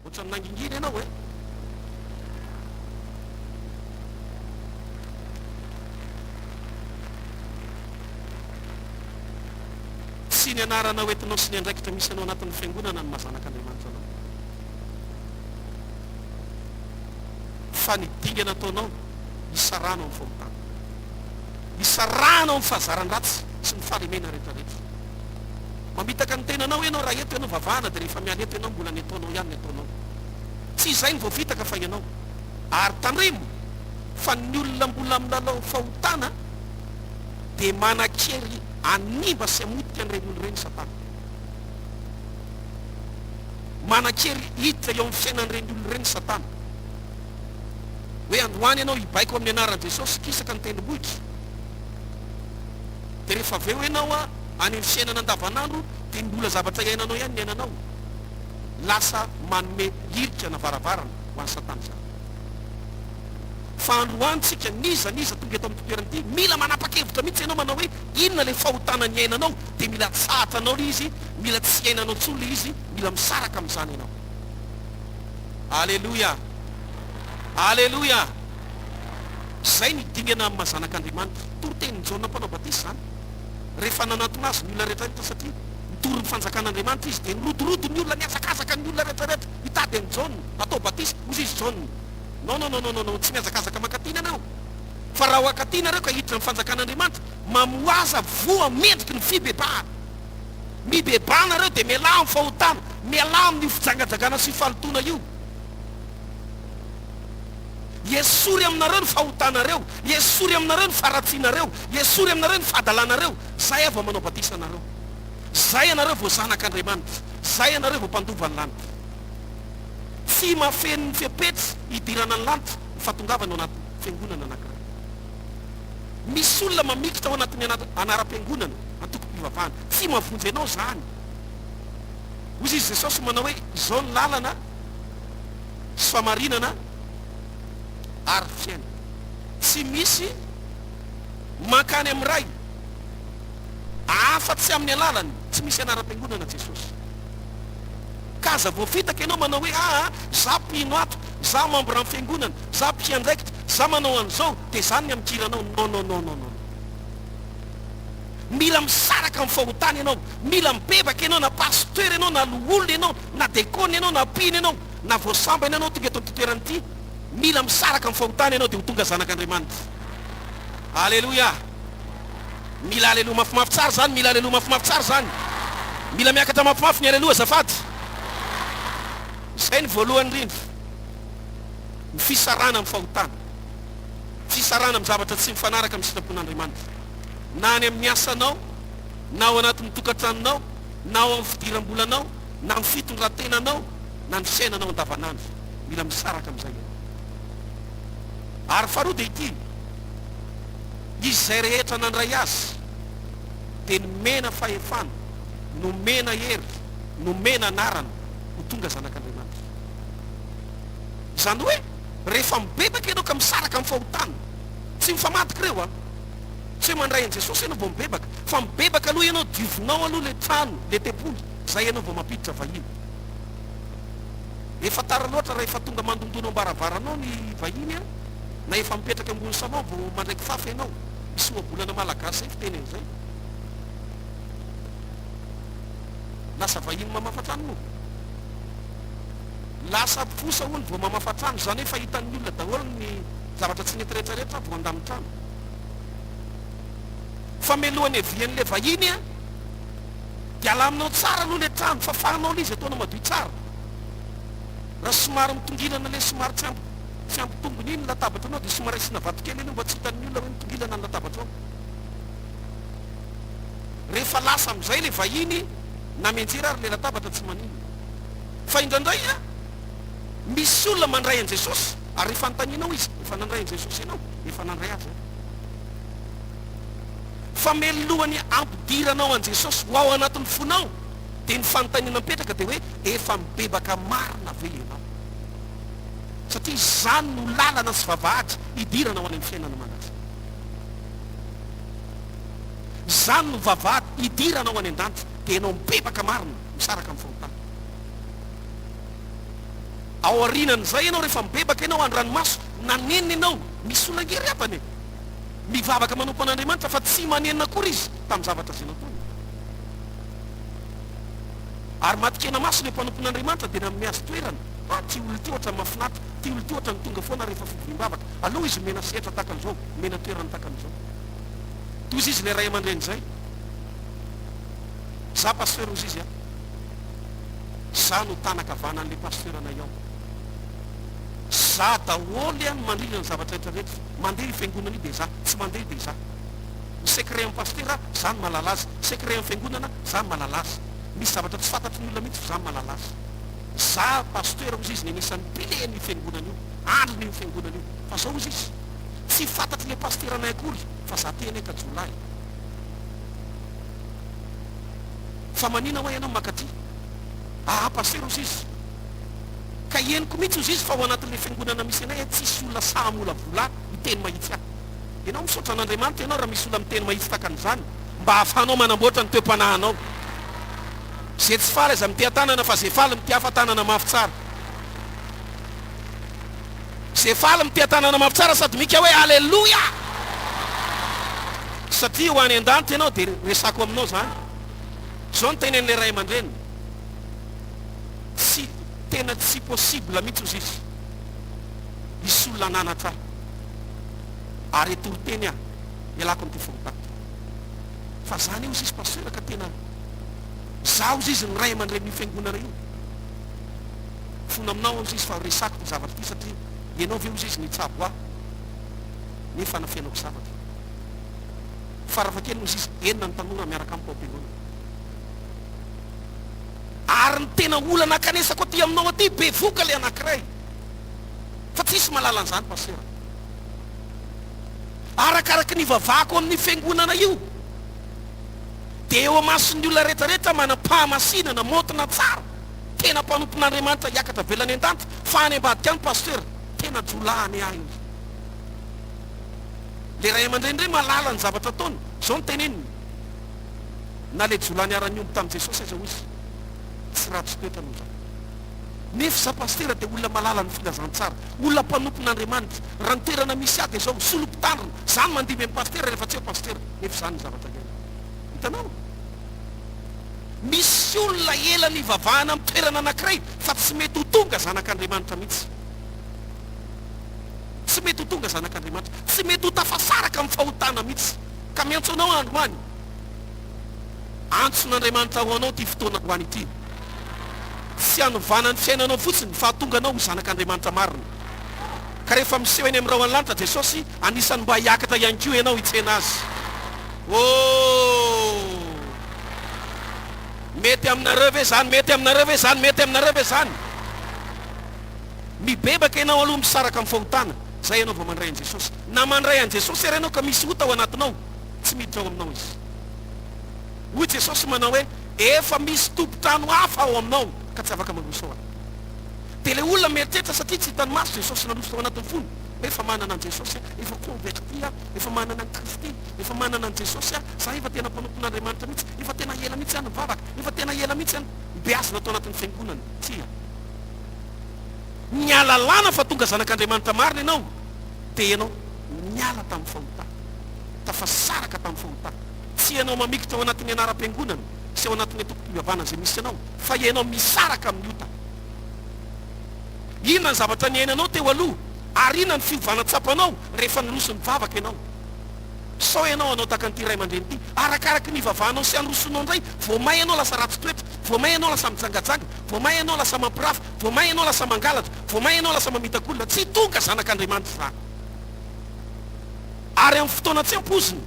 Ohatran'ny nangingina ianao e! Tsy ny anarana hoentinao sy ny andraikitra misy anao anatin'ny fiangonana no maha zanak'Andriamanitra anao. Fa ny dingana ataonao hisarahana amin'ny fahotana. Hisarahana amin'ny fahazaran-dratsy sy ny fahalemena rehetrarehetra. Mamitaka ny tenanao ianao raha eto ianao vavahana dia rehefa miala eto ianao mbola ny ataonao ihany ny ataonao. Tsy izay no voafitaka fa ianao. Ary tandremo fa ny olona mbola milalao fahotana dia manan-kery hanimba sy hamotika an'ireny olona ireny Satana. Manan-kery hiditra eo amin'ny fiainan'ireny olona ireny Satana. Hoe androany ianao hibaiko amin'ny anaran'i Jesosy kisaka ny tendrombohitra. Dia rehefa avy eo ianao any amin'ny fiainana andavanandro dia mbola zavatra iainanao ihany ny iainanao. Lasa manome hirika na varavarana ho an'i Satana izany. Fa androany tsika, n'iza n'iza tonga eto amin'ity toerana ity, mila manapa-kevitra mihitsy ianao manao hoe inona ilay fahotana niainanao, dia mila atsahatra anao ilay izy, mila tsy iainanao intsony ilay izy, mila misaraka amin'izany ianao. Aleloia! Aleloia! Izay ny dingana amin'ny maha zanak'Andriamanitra. Toritenin'i Jaona Mpanao Batisa izany. Rehefa nanantona azy ny olona rehetra rehetra satria nitory ny fanjakan'Andriamanitra izy, dia nirodorodo ny olona, nihazakazaka ny olona rehetra rehetra hitady an'i Jaona hatao batisa. Hoy izy Jaona, Non, non, non, non, non, non, tsy mihazakazaka mankaty nareo. Fa raha ho ankaty nareo ka hiditra amin'ny fanjakan'Andriamanitra, mamoaza voa mendriky ny fibebahana. Mibebaha nareo dia mialà amin'ny fahotana, mialà amin'io fijangajangana sy fahalotoana io. Esory aminareo ny fahotanareo, esory aminareo ny faharatsianareo, esory aminareo ny fahadalanareo, zay aho vao manao batisa anareo. Zay ianareo vao zanak'Andriamanitra, zay ianareo vao mpandova ny lanitra. Tsy mahafeno ny fepetra hidirana ny lanitra ny fahatongavana ao anaty fiangonana anankiray. Misy olona mamikitra ao anatin'ny anaram-piangonana, antokom-pivavahana. Tsy mahavonjy anao izany. Hoy izy Jesosy manao hoe, izao ny lalana sy famarinana ary fiainana. Tsy misy mankany amin'ny Ray afa-tsy amin'ny alalany. Tsy misy anaram-piangonana Jesosy. Ka aza voafitaka ianao manao hoe aa za mpino ato, za membre amin'ny fiangonana, za mpiandraikitra, za manao an'izao, dia zany ny amikiranao. Non non non non non. Mila misaraka amin'ny fahotana ianao, mila mibebaka ianao na pasteur ianao na loholona ianao na dekona ianao na mpino ianao na vao sambany ianao tonga eto amin'ity toerana ity, mila misaraka amin'ny fahotana ianao dia ho tonga zanak'Andriamanitra. Aleloia! Mila aleloa mafimafy tsara izany, mila aleloa mafimafy tsara izany. Mila miakatra mafimafy ny aleloa azafady. Izay ny voalohany indrindra. Ny fisarahana amin'ny fahotana. Fisarahana amin'ny zavatra tsy mifanaraka amin'ny sitrapon'Andriamanitra. Na any amin'ny asanao, na ao anatin'ny tokantranonao, na ao amin'ny fidiram-bolanao, na amin'ny fitondran-tenanao, na ny fiainanao andavanandro. Mila misaraka amin'izay ianao. Ary faharoa dia ity. Izay rehetra nandray Azy dia nomena fahefana, nomena hery, nomena anarana ho tonga zanak'Andriamanitra. Izany hoe rehefa mibebaka ianao ka misaraka amin'ny fahotana, tsy mifamadika ireo an! Tsy hoe mandray an'i Jesosy ianao vao mibebaka, fa mibebaka aloha ianao, diovinao aloha ilay trano, ilay tempoly, izay ianao vao mampiditra vahiny. Efa tara loatra raha efa tonga mandondona ao am-baravaranao ny vahiny an! Na efa mipetraka ambony salon vao mandray kifafa ianao. Misy ohabolana malagasy zay fiteny an'izay. Lasa vahiny mamafa trano moa? Lasa fosa hono vao mamafa trano, izany hoe efa hitan'ny olona daholo ny zavatra tsy nety rehetra rehetra vao handamin-trano. Fa mialohan'ny hiavian'ilay vahiny an, dia alaminao tsara aloha ilay trano, fafanao ilay izy ataonao madio tsara. Raha somary mitongilana ilay somary tsy ampy tsy ampy tongony iny ny latabatranao dia somary asiana vatokely aloha mba tsy hitan'ny olona hoe mitongilana ny latabatrao. Rehefa lasa amin'izay ilay vahiny na mianjera ary ilay latabatra tsy maninona. Fa indraindray an, misy olona mandray an'i Jesosy ary rehefa anontanianao izy, efa nandray an'i Jesosy ianao? Efa nandray Azy aho. Fa melohan'ny hampidiranao an'i Jesosy ho ao anatin'ny fonao dia ny fanontaniana mipetraka dia hoe efa mibebaka marina ve ianao? Satria izany no lalana sy vavahady hidirana ho any amin'ny fiainana mandrakizay. Izany no vavahady hidirana ho any an-danitra, dia ianao mibebaka marina, misaraka amin'ny fahotana. Ao aorianan'izay ianao rehefa mibebaka ianao an-dranomaso, nanenina ianao, misy olona ange ry havana e! Mivavaka manompo an'Andriamanitra fa tsy manenina akory izy tamin'ny zavatra izay nataony. Ary matin-kena-maso ilay mpanompon'Andriamanitra dia nanome azy toerana, ah ity olona ity ohatran'ny mahafinaritra, ity olona ity ohatran'ny tonga foana rehefa fivoriam-bavaka, aleo izy omena sehatra tahaka an'izao, omena toerana tahaka an'izao. Tozy izy ilay ray aman-dreny izay. Za pasteur ozy izy a. Za no tanan-kavanan'ilay pasteur anay ao. Za daholo no mandrindra ny zavatra rehetra rehetra. Mandeha io fiangonana io dia za, tsy mandeha io dia za. Ny secret an'i pasitera, za no mahalala azy. Secret an'ny fiangonana, za no mahalala azy. Misy zavatra tsy fantatry ny olona mihitsy fa za no mahalala azy. Za pasteur ozy izy ny anisan'ny pilier an'io fiangonana io, andrin'io fiangonana io. Fa zao ozy izy, tsy fantatry ilay pasiteranay akory fa za teny ka jiolahy. Fa manina hoa ianao maka aty? Aa pasitera ozy izy. Ka henoko mihitsy ozy izy fa ao anatin'ilay fiangonana misy anay tsisy olona sahy hamolavola ahy hiteny mahitsy ahy. Ianao misaotra an'Andriamanitra ianao raha misy olona miteny mahitsy tahaka an'izany mba hahafahanao manamboatra ny toe-panahinao. Ze tsy faly aza miteha-tanana fa ze faly mitehafa tanana mafy tsara. Ze faly miteha-tanana mafy tsara sady mika hoe Aleloia! Satria ho any an-danitra ianao dia resako aminao izany. Izao no tenen'ilay ray aman-dreniny. Tsy, tena tsy possible mihitsy ozy izy hisy olona hananatra ahy ary hitory teny aho hialako amin'ity fahotako ity. Fa za anie ozy izy pasteur ka tena za ozy izy ny ray aman-drenin'io fiangonana io. Mifona aminao aho ozy izy fa resako ity zavatra ity satria ianao ve ozy izy nitsabo ahy nefa nafenako zavatra. Farafahakeliny ozy izy enina ny tanora miaraka amiko ao am-piangonana. Ary ny tena olana ankanesako aty aminao aty, bevoka le anakiray. Fa tsisy mahalala an'izany Pasitera. Arakaraky ny ivavahako amin'io fiangonana io, dia eo amason'ny olona rehetra rehetra manam-pahamasinana, maotina tsara, tena mpanompon'Andriamanitra hiakatra velona any an-danitra, fa any ambadika any Pasitera, tena jiolahy anie ahy io. Le ray aman-dreny indray mahalala ny zavatra ataony, izao no teneniny. Na ilay jiolahy niara-niomby tamin'i Jesosy aza hoy izy, tsy ratsy toetra noho izaho. Nefa izaho pasitera dia olona malala ny filazantsara, olona mpanompon'Andriamanitra. Raha ny toerana misy ahy dia izao, misolo mpitandrina, izaho no mandimby an'i pasitera rehefa tsy eo pasitera. Nefa izany ny zavatra iainako. Hitanao? Misy olona ela nivavahana amin'ny toerana anankiray fa tsy mety ho tonga zanak'Andriamanitra mihitsy. Tsy mety ho tonga zanak'Andriamanitra. Tsy mety ho tafasaraka amin'ny fahotana mihitsy. Ka miantso anao aho androany. Antson'Andriamanitra ho anao ity fotoana androany ity. Tsy hanovana ny fiainanao fotsiny fa hahatonga anao ho zanak'Andriamanitra marina. Ka rehefa miseho eny amin'ny rahon'ny lanitra Jesosy, anisan'ny mba hiakatra ihany koa ianao hitsena Azy. Oh! Mety aminareo ve izany? Mety aminareo ve izany? Mety aminareo ve izany? Mibebaka ianao aloha misaraka amin'ny fahotana, izay ianao vao mandray an'i Jesosy. Na mandray an'i Jesosy ary ianao ka misy ota ao anatinao, tsy miditra ao aminao Izy. Hoy Jesosy manao hoe, Efa misy tompon-trano hafa ao aminao ka tsy afaka mandroso ao aho. Dia ilay olona mieritreritra satria tsy hitan'ny maso Jesosy nandroso tao anatin'ny fony, hoe efa manana an'i Jesosy aho, efa converti aho, efa manana an'i Kristy, efa manana an'i Jesosy aho, za efa tena mpanompon'Andriamanitra mihitsy, efa tena ela mihitsy aho nivavaka, efa tena ela mihitsy aho nobeazina tao anatin'ny fiangonana. Tsia. Nialalana fa tonga zanak'Andriamanitra marina ianao, dia ianao niala tamin'ny fahotana, tafasaraka tamin'ny fahotana. Tsy ianao mamikitra ao anatin'ny anaram-piangonana. sy ao anatin'ny antokom-pivavahana izay misy anao, fa ianao misaraka amin'ny ota. Inona ny zavatra niainanao teo aloha, ary inona ny fiovana tsapanao rehefa niroso nivavaka ianao? Sao ianao hanao tahaka an'ity ray aman-dreny ity, arakaraky ny ivavahanao sy androsoanao indray, vao may ianao lasa ratsy toetra, vao may ianao lasa mijangajanga, vao may ianao lasa mampirafy, vao may ianao lasa mangalatra, vao may ianao lasa mamitaka olona. Tsy tonga zanak'Andriamanitra izany. Ary amin'ny fotoana tsy ampoizina,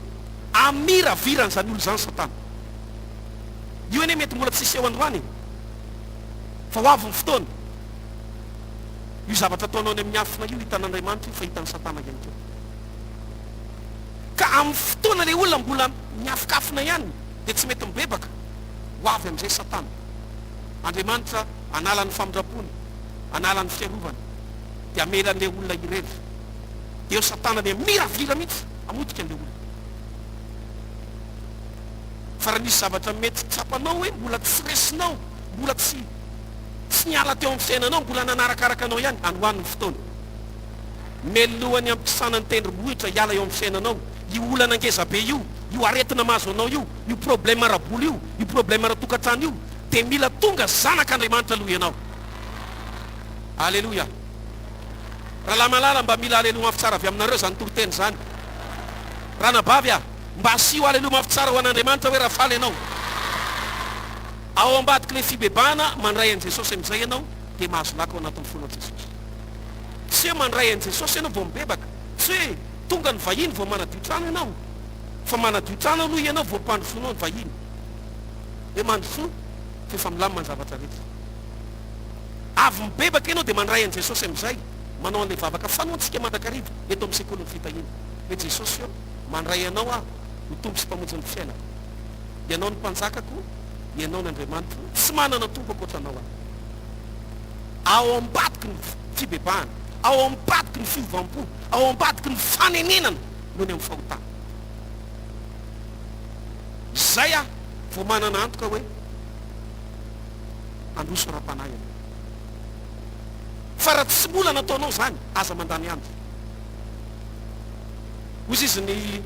amiraviran'izany olona izany Satana. Io anie mety mbola tsy hiseho androany e! Fa ho avy ny fotoana. Io zavatra ataonao any amin'ny miafina io hitan'Andriamanitra io fa hitan'i Satana ihany koa. Ka amin'ny fotoana ilay olona mbola miafikafina ihany dia tsy mety mibebaka, ho avy amin'izay Satana. Andriamanitra hanala ny famindrampony, hanala ny fiarovany, dia hamela an'ilay olona irery. Dia eo Satana dia miravira mihitsy hamotika an'ilay olona. Fa raha misy zavatra mety tsapanao hoe mbola tsy resinao, mbola tsy tsy niala teo amin'ny fiainanao, mbola nanarakaraka anao ihany, any ho any ny fotoana. Melohan'ny hampikisana ny tendrombohitra hiala eo amin'ny fiainanao, io olana ngeza be io, io aretina mahazo anao io, io problème ara-bola io, io problème ara-tokantrano io, dia mila tonga zanak'Andriamanitra aloha ianao. Aleloia. Rahalahy malala, mba mila aleloia mafy tsara avy aminareo izany toriteny izany. Ranabavy a, mba asio aleloia mafy tsara ho an'Andriamanitra hoe raha faly ianao. Ao ambadik'ilay fibebahana, mandray an'i Jesosy amin'izay ianao, dia mahazo laka ao anatin'ny fonao Jesosy. Tsy hoe mandray an'i Jesosy ianao vao mibebaka, tsy hoe tonga ny vahiny vao manadio trano ianao, fa manadio trano aloha ianao vao ampandrosoanao ny vahiny. Hoe mandrosoa fa efa milamina ny zavatra rehetra. Avy mibebaka ianao dia mandray an'i Jesosy amin'izay, manao an'ilay vavaka fanaontsika mandrakariva eto amin'ny sekolin'ny fitahiana, hoe Jesosy ô, mandray Anao aho ho Tompo sy Mpamonjy ny fiainako. Ianao no Mpanjakako, Ianao no Andriamanitro, tsy manana Tompo ankoatra Anao aho. Ao ambadiky ny fibebahana, ao ambadiky ny fiovam-po, ao ambadiky ny fanenenana noho ny amin'ny fahotana. Izay aho vao manana antoka hoe handroso ara-panahy ianao. Fa raha tsy mbola nataonao izany, aza mandany andro. Hoy izy ny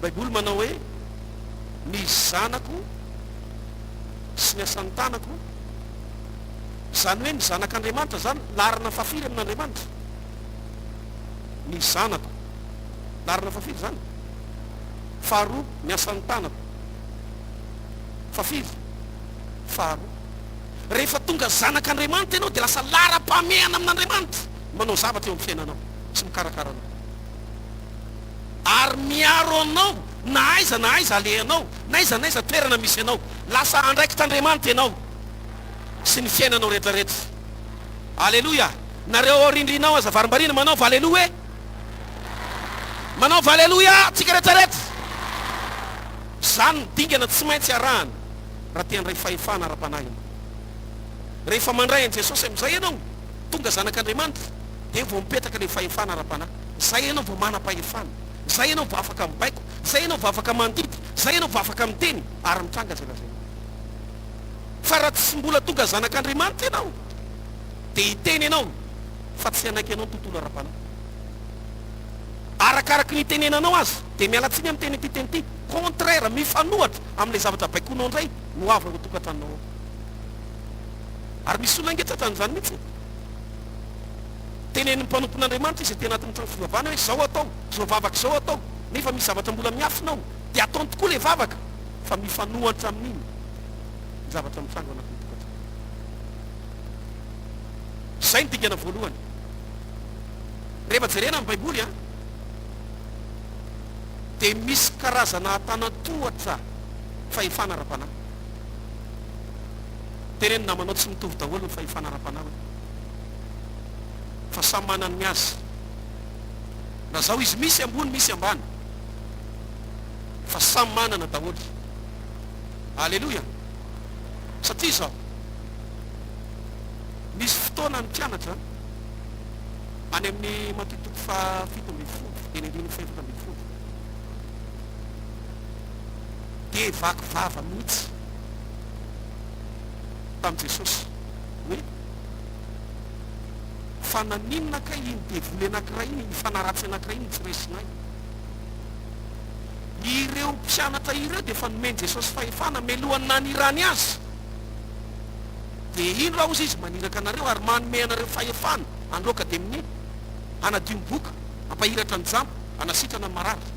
Baiboly manao hoe, Ny zanako sy ny asan'ny tanako, izany hoe ny zanak'Andriamanitra izany, laharana fahafiry amin'Andriamanitra? Ny zanako. Laharana fahafiry izany? Faharoa, ny asan'ny tanako. Fahafiry? Faharoa. Rehefa tonga zanak'Andriamanitra ianao dia lasa laharam-pahamehana amin'Andriamanitra ny manao zavatra eo amin'ny fiainanao sy mikarakara anao. Ary miaro anao na aiza na aiza alehanao, na aiza na aiza toerana misy anao. Lasa andraikitr'Andriamanitra ianao sy ny fiainanao rehetrarehetra. Aleloia! Nareo ao rindrina ao aza varimbariana manaova aleloia e! Manaova aleloia tsika rehetrarehetra! Izany no dingana tsy maintsy arahana raha te handray fahefana ara-panahy ianao. Rehefa mandray an'i Jesosy amin'izay ianao, tonga zanak'Andriamanitra, dia vao mipetraka ilay fahefana ara-panahy. Izay ianao vao manam-pahefana, izay ianao vao afaka mibaiko, izay ianao vao afaka mandidy, izay ianao vao afaka miteny ary mitranga izay lazainao. Fa raha tsy mbola tonga zanak'Andriamanitra ianao, dia hiteny ianao fa tsy hanaiky anao ny tontolo ara-panahy. Arakaraky ny itenenanao azy, dia miala tsiny amin'ny teny ity teny ity, contraire, mifanohatra amin'ilay zavatra baikoinao indray no avy ao an-tokantranonao ao. Ary misy olona ange tratran'izany mihitsy e. Tenenin'ny mpanompon'Andriamanitra izy aty anatin'ny trano fivavahana hoe izao atao, izao vavaka izao atao, nefa misy zavatra mbola miafina ao, dia ataony tokoa ilay vavaka, fa mifanohatra amin'iny ny zavatra mitranga ao anatin'ny tokantrano. Izay ny dingana voalohany. Rehefa jerena ny Baiboly an, dia misy karazana antanan-tohatra fahefana ara-panahy. Teneno namanao tsy mitovy daholo ny fahefana ara-panahy hoe. Fa samy manana ny azy. Lazao izy misy ambony misy ambany. Fa samy manana daholo. Aleloia. Satria izao. Nisy fotoana ny mpianatra any amin'ny Matio toko faha 17 eny andininy faha 14 dia vaky vava mihitsy tamin'i Jesosy hoe fa naninona kay iny devoly anankiray iny, iny fanahy ratsy anankiray iny tsy resinay? Ireo mpianatra ireo dia efa nomen'i Jesosy fahefana melohan'ny nanirany azy. Dia indro aho hozy izy maniraka anareo ary manome anareo fahefana handroaka demonia, hanadio ny boka, hampahiratra ny jamba, hanasitrana ny marary.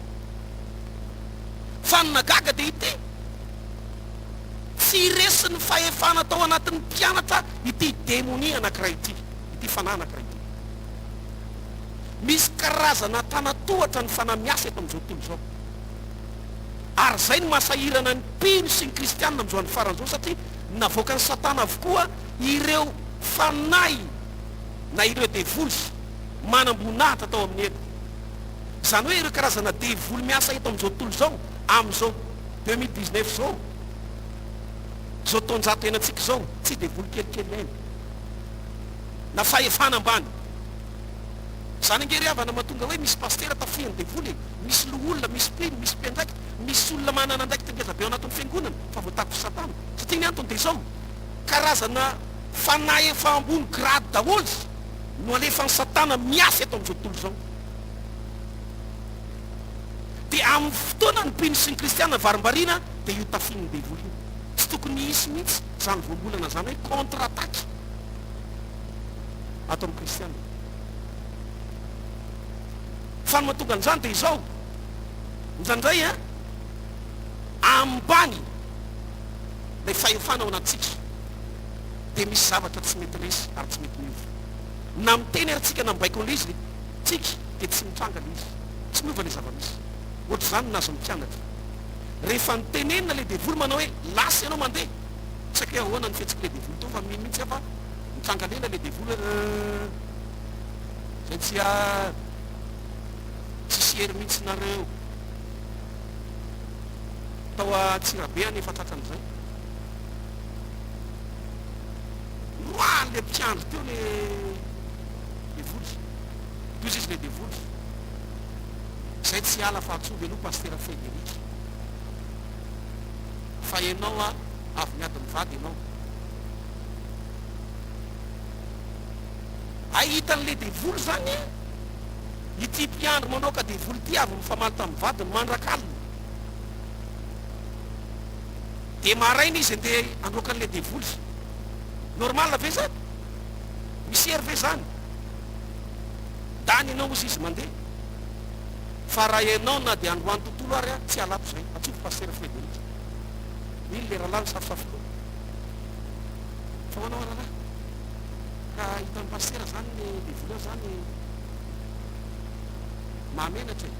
Fa ny nagaga dia ity, tsy resin'ny fahefana tao anatin'ny mpianatra ity demonia anankiray ity, ity fanahy anankiray ity. Misy karazana antanatohatra ny fanahy miasa eto amin'izao tontolo izao. Ary izay no mahasahirana ny mpino sy ny kristianina amin'izao andro farany izao satria navoakan'i Satana avokoa ireo fanahy na ireo devoly manam-boninahitra tao amin'ny helo. Izany hoe ireo karazana devoly miasa eto amin'izao tontolo izao amin'izao 2019 izao, izao taonjato iainantsika izao, tsy devoly kelikely aina na fahefana ambany. Izany ange ry havana mahatonga hoe misy pasitera tafihan'ny devoly e, misy loholona, misy mpino, misy mpiandraikitra, misy olona manana andraikitra ngeza be ao anatin'ny fiangonana fa voatakon'i satana. Satria ny antony dia izao, karazana fanahy efa ambony grade daholo no alefan'i satana miasa eto amin'izao tontolo izao. Dia amin'ny fotoana ny mpino sy ny kristiana varimbariana dia io tafihin'ny devoly io. Tsy tokony hisy mihitsy izany voambolana izany hoe contre attaque ato amin'ny kristiana. Fa ny mahatonga an'izany dia izao, indraindray an, ambany ilay fahefana ao anatintsika, dia misy zavatra tsy mety resy ary tsy mety miova. Na miteny ary tsika na mibaiko an'ilay izy tsika dia tsy mitranga ilay izy. Tsy miova ilay zava-misy. Ohatr'izany no nahazo ny mpianatra. Rehefa nitenenina ilay devoly manao hoe lasa ianao mandeha, tsy haiko hoe ahoana ny fihetsik'ilay devoly teo fa mino mihitsy aho fa nitranga lela ilay devoly hoe euh, zay tsy ary, tsisy hery mihitsy nareo. Tao Antsirabe any efa tratran'izay. Noroahan'ilay mpiandry teo le devoly. Toy izy le devoly. Zay tsy hiala fa antsovy aloha Pasitera Frederic. Fa enao a avy miady mivady enao. Hay hitan'le devoly zany ity mpiandry manaoka devoly ity avy mifamaly tamin'ny vadiny mandrak'alina. Dia maraina izy andeha handroaka an'ilay devoly. Normal ve zany? Misy hery ve zany? Dany ianao ozy izy mandeha. Fa raha ianao na dia androany tontolo ary aho tsy halako zay. Antsoiko Pasitera Frederic. Iny le rahalahy misafosafo loha. Fa hoanao rahalahy. Ka hitan'i Pasitera zany le devoly ao zany mahamenatra e.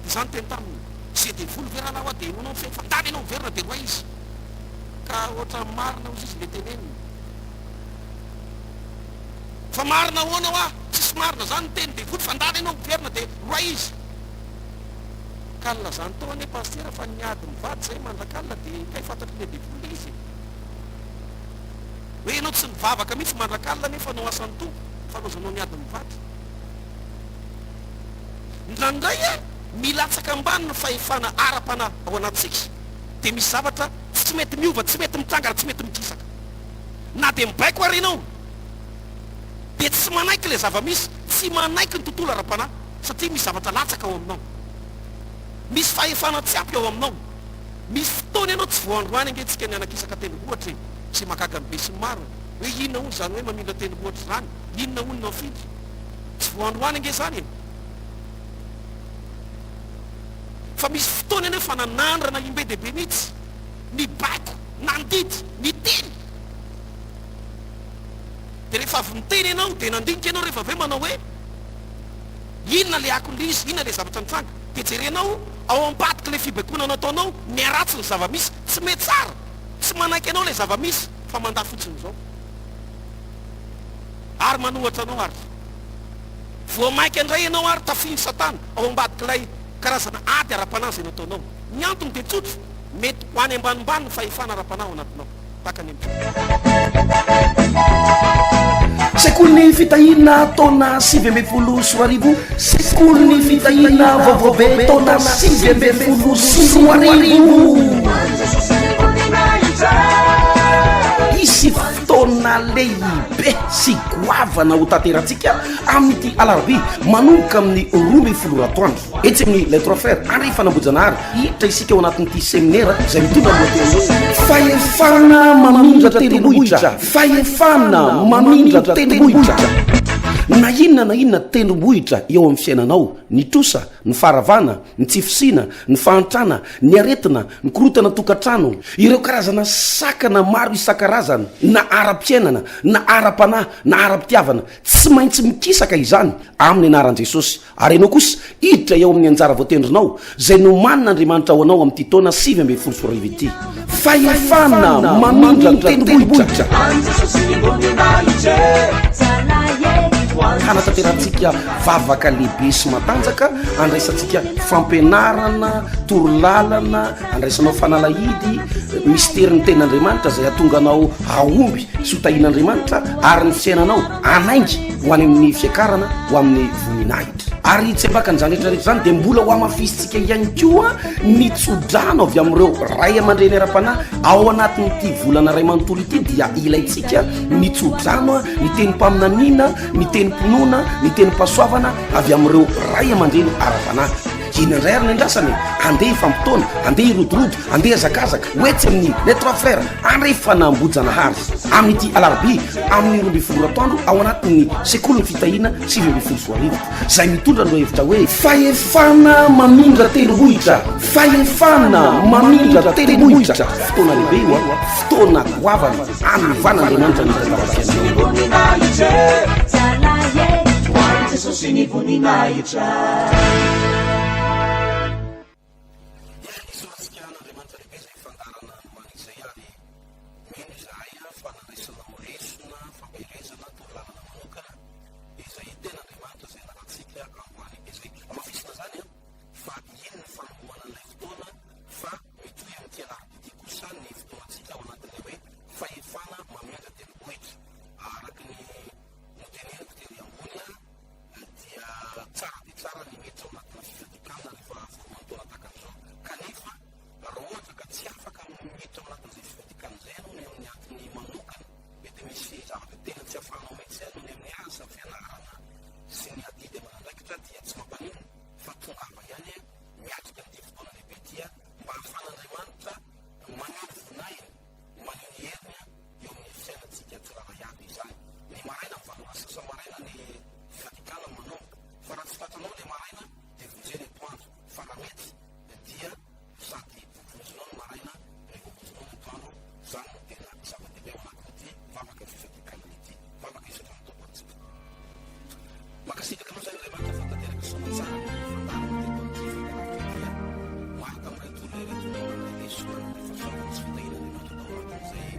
Dia za niteny taminy, ze devoly ve rahalahy hoa dia henoinao ny feony fa ndana ianao miverina dia roay izy. Ka ohatran'ny marina ozy izy le teneniny. Fa marina ahoana hoa? Tsisy marina zany ny teny devoly fa ndana ianao miverina dia roay izy. Ka nilazany tao anie pasitera fa niady mivady zay mandrakalina dia kay fantatry le devoly le izy e. Hoe ianao tsy nivavaka mihitsy mandrakalina nefa anao asan'ny Tompo fa laozanao niady mivady. Indraindray milatsaka ambany ny fahefana ara-panahy ao anatintsika, dia misy zavatra tsy mety miova, tsy mety mitranga ary tsy mety mikisaka. Na dia mibaiko ary ianao, dia tsy manaiky ilay zava-misy, tsy manaiky ny tontolo ara-panahy, satria misy zavatra latsaka ao aminao. Misy fahefana tsy ampy ao aminao. Misy fotoana ianao tsy voaandroany ange tsika nianakisaka tendrombohitra e, izay mahagaga ny besinimaro e, hoe inona hono izany hoe mamindra tendrombohitra izany, inona hono no afindra. Tsy vao androany ange izany e! Fa misy fotoana ianao efa nanandrana imbe dia be mihitsy, nibaiko, nandidy, niteny. Dia rehefa avy niteny ianao dia nandinika ianao rehefa avy eo manao hoe inona ilay akon'ilay izy, inona ilay zavatra nitranga. Dia jerenao ao ambadik'ilay fibaikoana nataonao, miharatsy ny zava-misy, tsy mety tsara, tsy manaiky anao ilay zava-misy fa mandà fotsiny izao. Ary manohatra anao ary. Voa mainka indray ianao ary tafihin'i Satana ao ambadik'ilay karazana ady ara-panahy izay nataonao. Ny antony dia tsotra, mety ho any ambanimbany ny fahefana ara-panahy ao anatinao. Tahaka ny Sekolin'ny fitahiana taona 2019 Sekolin'ny fitahiana vaovao be taona 2019 Hisy fotoana. fotoana lehibe sy goavana ho tanterantsika amin'ity alarobia manomboka amin'ny 12 ora atoandro etsy amin'ny Les Trois Frères Andrefana Ambohijanahary. Hiditra isika ao anatin'ity seminera izay mitondra ny lohateny hoe Fahefana mamindra tendrombohitra, fahefana mamindra tendrombohitra. Na inona na inona tendrombohitra eo amin'ny fiainanao, ny trosa, ny faharavana, ny tsy fisiana, ny fahantrana, ny aretina, ny korontana tokantrano, ireo karazana sakana maro isan-karazany na ara-piainana, na ara-panahy, na ara-pitiavana, tsy maintsy mikisaka izany amin'ny anaran'i Jesosy. Ary ianao kosa hiditra eo amin'ny anjara voatendrinao, izay nomanin'Andriamanitra ho anao amin'ity taona 2019 ity. Fahefana mamindra tendrombohitra. Hanatanterahantsika vavaka lehibe sy matanjaka, andraisantsika fampianarana, torolalana, andraisanao fanalahidy, misterin'ny tenin'Andriamanitra izay hahatonga anao hahomby sy ho tahian'Andriamanitra ary ny fiainanao hanainga ho any amin'ny fiakarana ho amin'ny voninahitra. Ary tsy ambakan'izany rehetra rehetra izany dia mbola ho hamafisintsika ihany koa ny tsodrano avy amin'ireo ray aman-dreny ara-panahy ao anatin'ity volana iray manontolo ity dia ilaintsika ny tsodrano, ny tenim-paminaniana, ny tenim-pinoana, ny tenim-pahasoavana avy amin'ireo ray aman-dreny ara-panahy. Inona indray ary ny andrasana e? Andeha hifampitaona, andeha hirodorodo, andeha hazakazaka ho etsy amin'ny Les Trois Frères Andrefana Ambohijanahary amin'ity alarobia amin'ny 12 ora atoandro ao anatin'ny sekolin'ny fitahiana 2019 izay mitondra ny lohahevitra hoe Fahefana mamindra tendrombohitra, fahefana mamindra tendrombohitra. Fotoana lehibe io an, fotoana goavana anovan'Andriamanitra ny tantaram-piainanao. Isaorantsika an'Andriamanitra lehibe izay fandaharana androany izay ary mino izahay fa nandraisanao lesona, fampielezana, torolalana manokana izay tena Andriamanitra izay ananantsika androany izay. Hamafisina izany fa iny ny fanombohana an'ilay fotoana fa mitohy amin'ity alarobia ity kosa ny fotoanantsika ao anatin'ilay hoe fahefana mamindra tendrombohitra. Araka ny noteneniko tery ambony dia tsara dia tsara ny miditra ao anatina fifadikanana rehefa voalohany taona tahaka an'izao. Kanefa raha ohatra ka tsy afaka miditra ao anatin'izay fifadikanana izay ianao ny amin'ny antony manokana, mety misy zavatra tena tsy ahafahanao mihitsy noho ny amin'ny asa, fianarana sy ny adidy aman'andraikitra dia tsy mampaninona fa tongava ihany miatrika an'ity fotoana lehibe ity mba hahafahan'Andriamanitra maneho ny voninahiny, maneho ny heriny eo amin'ny fiainantsika tsirairay avy izany. Ny maraina amin'ny valo ora sasany maraina ny fandikana no manomboka. Fa raha tsy tratranao ilay maraina dia vonjeo ny atoandro. Fa raha mety dia sady voavonjinao ny maraina no voavonjinao ny atoandro. Izany no tena zava-dehibe ao anatin'ity vavaka fifadikanana ity. Vavaka isaorana ny Tompo antsika. Mankasitraka anao izay Andriamanitra fa tanteraka soamantsara ny fandaharana teto amin'ity fahitalavitra ity a. Maro tamin'ireto olona ireto no nandray lesona nandray fahasoavana sy fitahian'Andriamanitra tao anatin'izay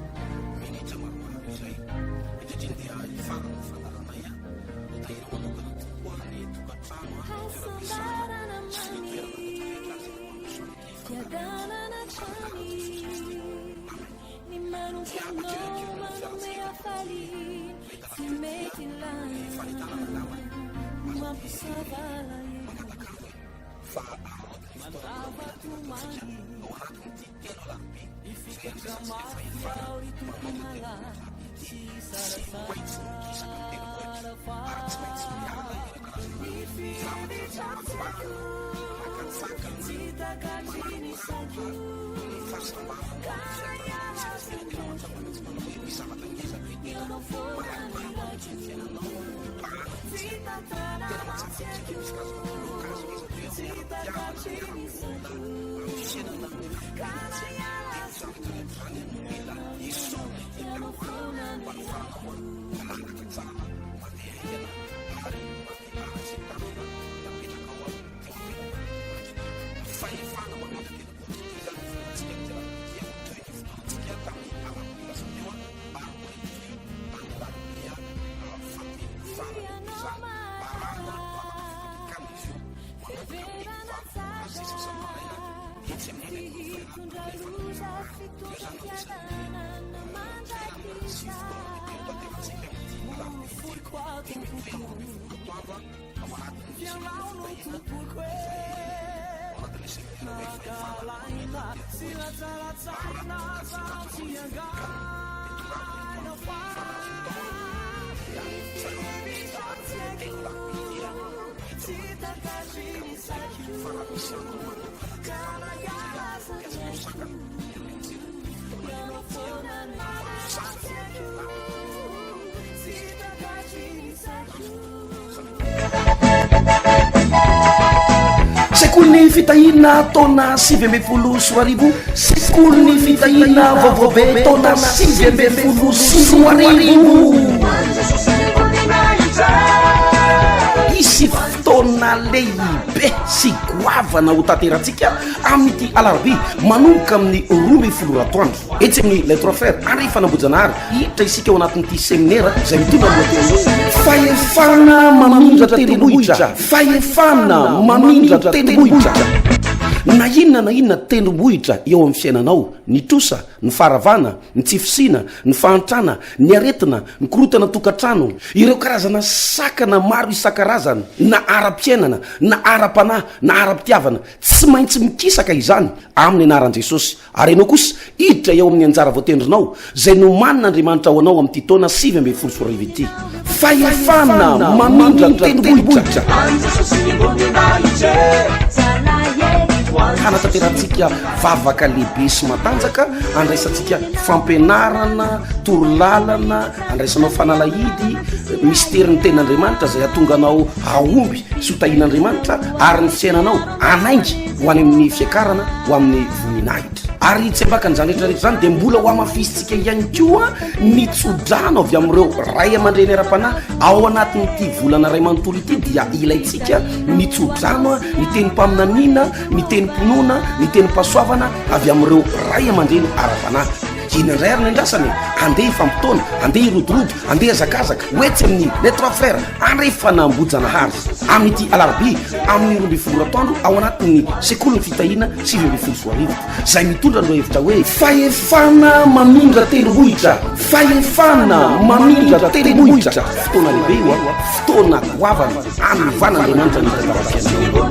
minitra maromaro izay. Ankehitriny dia hifarana ny fandaharanay a. Ho tahiana manokana Tompo a ny tokantrano a, ny toeram-piasana sy ny toerana rehetra rehetra izay nampandrosoana ity fandaharana ity. Amin'ny anaran'i Jesosy Kristy. Amen. Dia akeo ihany koa ny fiarantsika teto amin'ity fahitalavitra ity a. Ny fanentanana angamba aza dia mangatak'andro e fa araraoty ny fotoana mbola omena tena ataontsika ao anatin'ity telo alarobia izay andraisantsika fahefana mamindra tendrombohitra ity. Tsy maintsy mikisaka ny tendrombohitra ary tsy maintsy miala ireo karazana zavatra mibahana, makatsakana, manakokaloka ny fahasambarana, ny fiadanana sy ny fiainana. Tena mahatsapa mihitsy manao hoe misy zavatra ngeza be tena manakokaloka mihitsy ny fiainanao, mibahana mihitsy. Tena mahatsapa mihitsy hoe misy karazana blocage ngeza be amin'ny ara-pitiavana, amin'ny ara-bola, amin'ny fiainana amin'ny ankapobeny mihitsy. Dia ny zavatra rehetra izany no mila esorina ety am-piandohana mba hahafahanao malalaka tsara, mandeha haingana ary mandeha araka izay tanjona napetrakao teo am-pelatanan'Andriamanitra. Fahefana mamindra tena boky ity izany ny fotoanantsika amin'ity alarobia ity, toy ny fotoanantsika tamin'ny alarobia lasa teo ary mbola hitohy amin'ny alarobia fahatelo farany izany. Arahana vavaka fivadikanina izy io manomboka amin'ny 8 ora sy sasany maraina etsy amin'ny Ilay Confrère Andrefan'Ambohijanahary. Io izany no anisan'ny toerana sy fotoana lehibe hotanterahantsika amin'ity alarobia ity dia mitohy amin'ny 12 atoandro ao anatin'ny sekoly fitahiana izay ao anatin'ilay seminera hoe fahefana mamindra tendrombohitra. Ary raha toa ka tsy tratranao ny fivadikanina dia tongava ny atoandro. Fa nahazo taona dia tsara telo alarobia dia eto fa raha misy antony manokana tsy ahafahana dia aza atao sakana ny amin'ny anjely fotoana iray dia fa Sekolin'ny fitahiana taona 2019 Sekolin'ny fitahiana vaovao be taona 2019 Hisy fotoana lehibe sy goavana ho tanterantsika amin'ity alarobia manomboka amin'ny 12 ora atoandro. Etsy amin'ny Les Trois Frères, Andrefan'Ambohijanahary, hiditra isika ao anatin'ity seminera izay mitondra ny lohateny hoe Fahefana mamindra tendrombohitra, fahefana mamindra tendrombohitra. Na inona na inona tendrombohitra eo amin'ny fiainanao, ny trosa, ny faharavana, ny tsy fisiana, ny fahantrana, ny aretina, ny korontana an-tokantrano, ireo karazana sakana maro isan-karazany, na ara-piainana, na ara-panahy, na ara-pitiavana, tsy maintsy mikisaka izany amin'ny anaran'i Jesosy. Ary ianao kosa, hiditra eo amin'ny anjara voatendrinao, izay nomanin'Andriamanitra ho anao amin'ity taona 2019 ity. Fahefana mamindra tendrombohitra. Hanatanterahantsika vavaka lehibe sy matanjaka, handraisantsika fampianarana, torolalana, handraisanao fanalahidy, misterin'ny tenin'Andriamanitra izay hahatonga anao hahomby sy ho tahian'Andriamanitra ary ny fiainanao hanainga ho any amin'ny fiakarana ho amin'ny voninahitra. Ary tsy ambakan'izany rehetra rehetra izany dia mbola ho hamafisintsika ihany koa ny tsodrano avy amin'ireo ray aman-dreny ara-panahy ao anatin'ity volana iray manontolo ity dia ilaintsika ny tsodrano, ny tenim-paminaniana, ny tenim-pinoana, ny tenim-pahasoavana avy amin'ireo ray aman-dreny ara-panahy. Inona indray ary no andrasana e? Andeha hifampitaona, andeha hirodorodo, andeha hihazakazaka ho etsy amin'ny Les Trois Frères Andrefan'Ambohijanahary amin'ity alarobia amin'ny 12 ora atoandro ao anatin'ny sekolin'ny fitahiana 2019 izay mitondra ny lohahevitra hoe Fahefana mamindra tendrombohitra, fahefana mamindra tendrombohitra. Fotoana lehibe io an, fotoana goavana hanovan'Andriamanitra ny tantaram-piainanao.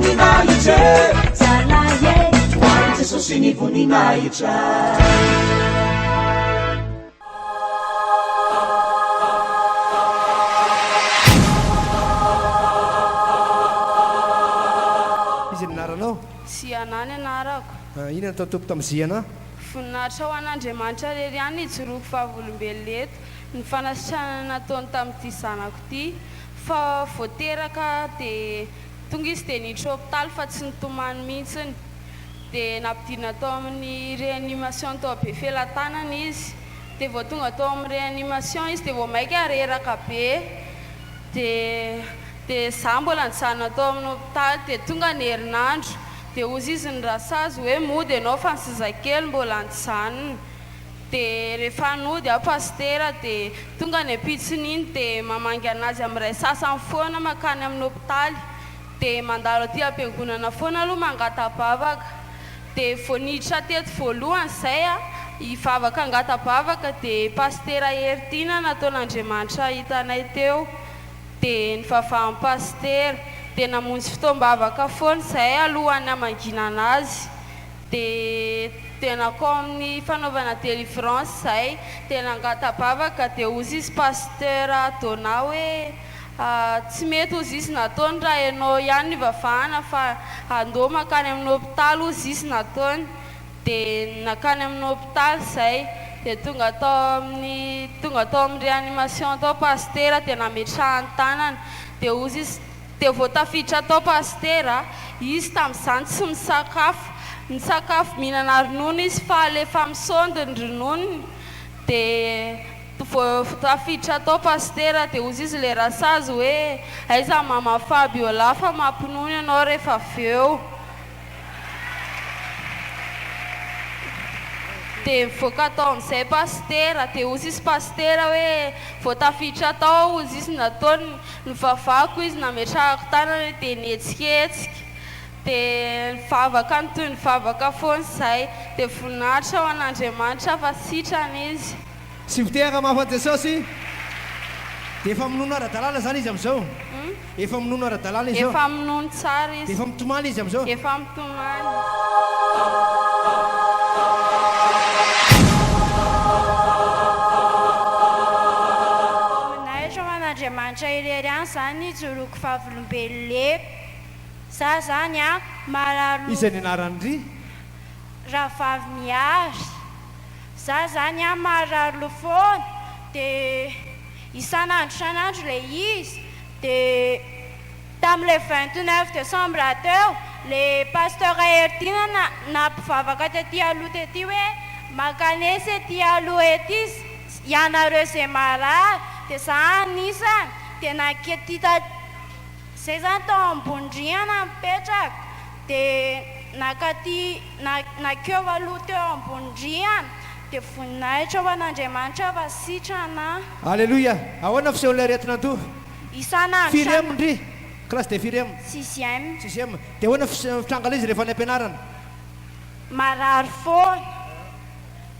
Iza ny anaranao? Ziana ny anarako. Inona no ataon'ny Tompo tamin'i Ziana? Voninahitra ho an'Andriamanitra irery ihany ny hijoroako vavolombelona eto, ny fanasitranana nataony tamin'ity zanako ity. Fa vao teraka dia tonga izy dia niditra hopitaly fa tsy nitomany mihitsiny. Dia nampidirina tao amin'ny réanimation tao Befelatanana izy. Dia vao tonga tao amin'ny réanimation izy dia vao maika reraka be. Dia dia za mbola nijanona tao amin'ny hopitaly dia tonga ny herinandro. Dia hozy izy ny rasazy hoe mody ianao fa ny zazakely mbola nijanona. Dia rehefa nody aho pasitera dia tonga ny ampitson'iny dia mamangy an'azy amin'ny iray sasany foana mankany amin'ny hopitaly. Dia mandalo aty am-piangonana foana aloha mangata-bavaka. Dia vao niditra teto voalohany izay aho hivavaka hangata-bavaka dia Pasitera Heritiana nataon'Andriamanitra hitanay teo. Dia nivavahan'i Pasitera. Dia namonjy fotoam-bavaka foana izahay alohan'ny hamanginana azy. Dia dia nankao amin'ny fanaovana délivrance izahay. Dia nangata-bavaka dia hozy izy Pasteur Donna hoe Tsy mety hozy izy nataony raha ianao ihany no ivavahana fa andao mankany amin'ny hopitaly hozy izy nataony. Dia nankany amin'ny hopitaly izay. Dia tonga tao amin'ny tonga tao amin'ny réanimation tao pasitera dia nametrahany tanana. Dia hozy izy dia vao tafiditra tao pasitera, izy tamin'izany tsy misakafo. Misakafo mihinana ronono izy fa alefa amin'ny sonde ny rononony. Dia Vao tafiditra tao pasitera dia hozy izy le rasazy hoe aiza mama Fabiola fa mampinono ianao rehefa avy eo. Dia nivoaka tao amin'izay pasitera dia hozy izy pasitera hoe vao tafiditra tao hozy izy nataony nivavahako izy nametrahako tanana dia nihetsiketsika dia nivavaka nitohy nivavaka foana izay dia voninahitra ho an'Andriamanitra fa sitrana izy. Tsy mitehaka mafy an'i Jesosy. Dia efa minono ara-dalàna izany izy amin'izao? Efa minono ara-dalàna izy izao? Efa minono tsara izy. Dia efa mitomany izy amin'izao? Efa mitomany. an'Andriamanitra irery ihany izany ny ijoroako vavolombelona eto. Za zany an, marary Iza ny anaran'i ry? Rahavavy Mihary. Za zany an marary loha foana de isan'andro isan'andro le izy de tamin'le 29 décembre teo le pasteur Heritiana na nampivavaka tety aloha tety hoe mankanesa ety aloha ety ianareo ze marary de za anisany de nankety Zay zany tao ambony rihana nipetraka de nakaty nakeo aloha teo ambony rihana de voninahitra ho an'Andriamanitra fa sitrana aho. Aleloia! Ahoana fisehon'ilay aretina an-doha? Isan'andro Firy isan. M ndry? Classe de firy M? Sixième. Sixième. Dia ahoana fitranga ilay izy rehefa any am-pianarana? Marary foana.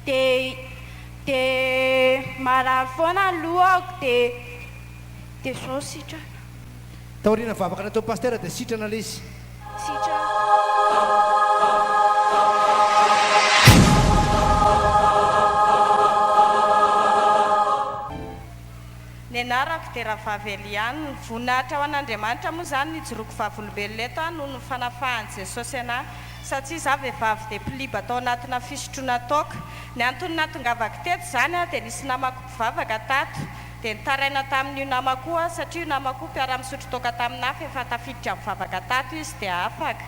De de marary foana ny lohako de de zao sitrana. Taorian'ny vavaka nataon'i Pasitera dia sitrana ilay izy. Sitrana. Ny anarako dia Rahavavy Eliane. Voninahitra ho an'Andriamanitra moa izany ny hijoroako vavolombelona eto aho noho ny fanafahan'i Jesosy anah satria izaho vehivavy dia mpiliba tao anatina fisotroana toaka. Ny antony nahatongavako teto izany dia nisy namako mpivavaka tato. Dia nitaraina tamin'io namako io aho satria io namako io mpiara-misotro toaka taminà fa efa tafiditra nivavaka tato izy dia afaka.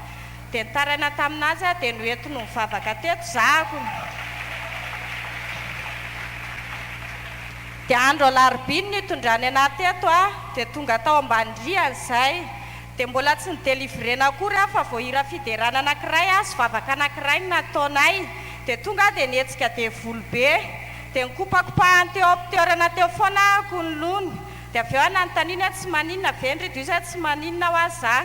Dia nitaraina tamin'azy aho dia noentiny ho nivavaka teto zahako. Dia andro alarobia no nitondrany anà teto aho dia tonga tao ambany rihana izay. Dia mbola tsy ni-delivrena akory aho fa vao hira fiderana anankiray aho sy vavaka anankiray no nataonay. Dia tonga aho dia nihetsika devoly be. Dia nikopakopahany teo am-pitoerana teo foana aho ny lohany. Dia avy eo aho nanontaniany hoe tsy maninona ve ndry? Dia hoy izy hoe tsy maninona hoa za.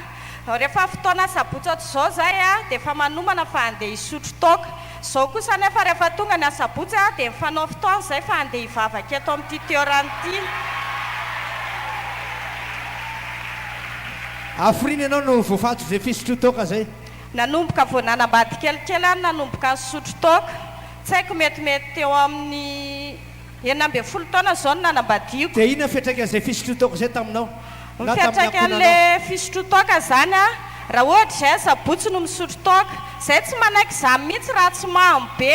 Rehefa fotoana asabotsy ohatr'izao izay dia efa manomana fa handeha hisotro toaka. Izao kosa anefa rehefa tonga ny asabotsy dia mifanao fotoana izay fa handeha hivavaka eto amin'ity toerana ity. Hafiriana ianao no voafantsy izay fisotroan-toaka izay? Nanomboka vao nanambady kelikely aho no nanomboka nisotro toaka. Tsy haiko metimety teo amin'ny 16 taona izao no nanambadiako. Dia inona ny fiantraikan'izay fisotroan-toaka izay taminao Ny na tamin'ny ankohonanao? fiantraikan'ilay fisotroan-toaka izany an, raha ohatra izay asabotsy no misotro toaka, izay tsy manaiky izany mihitsy raha tsy mamo be,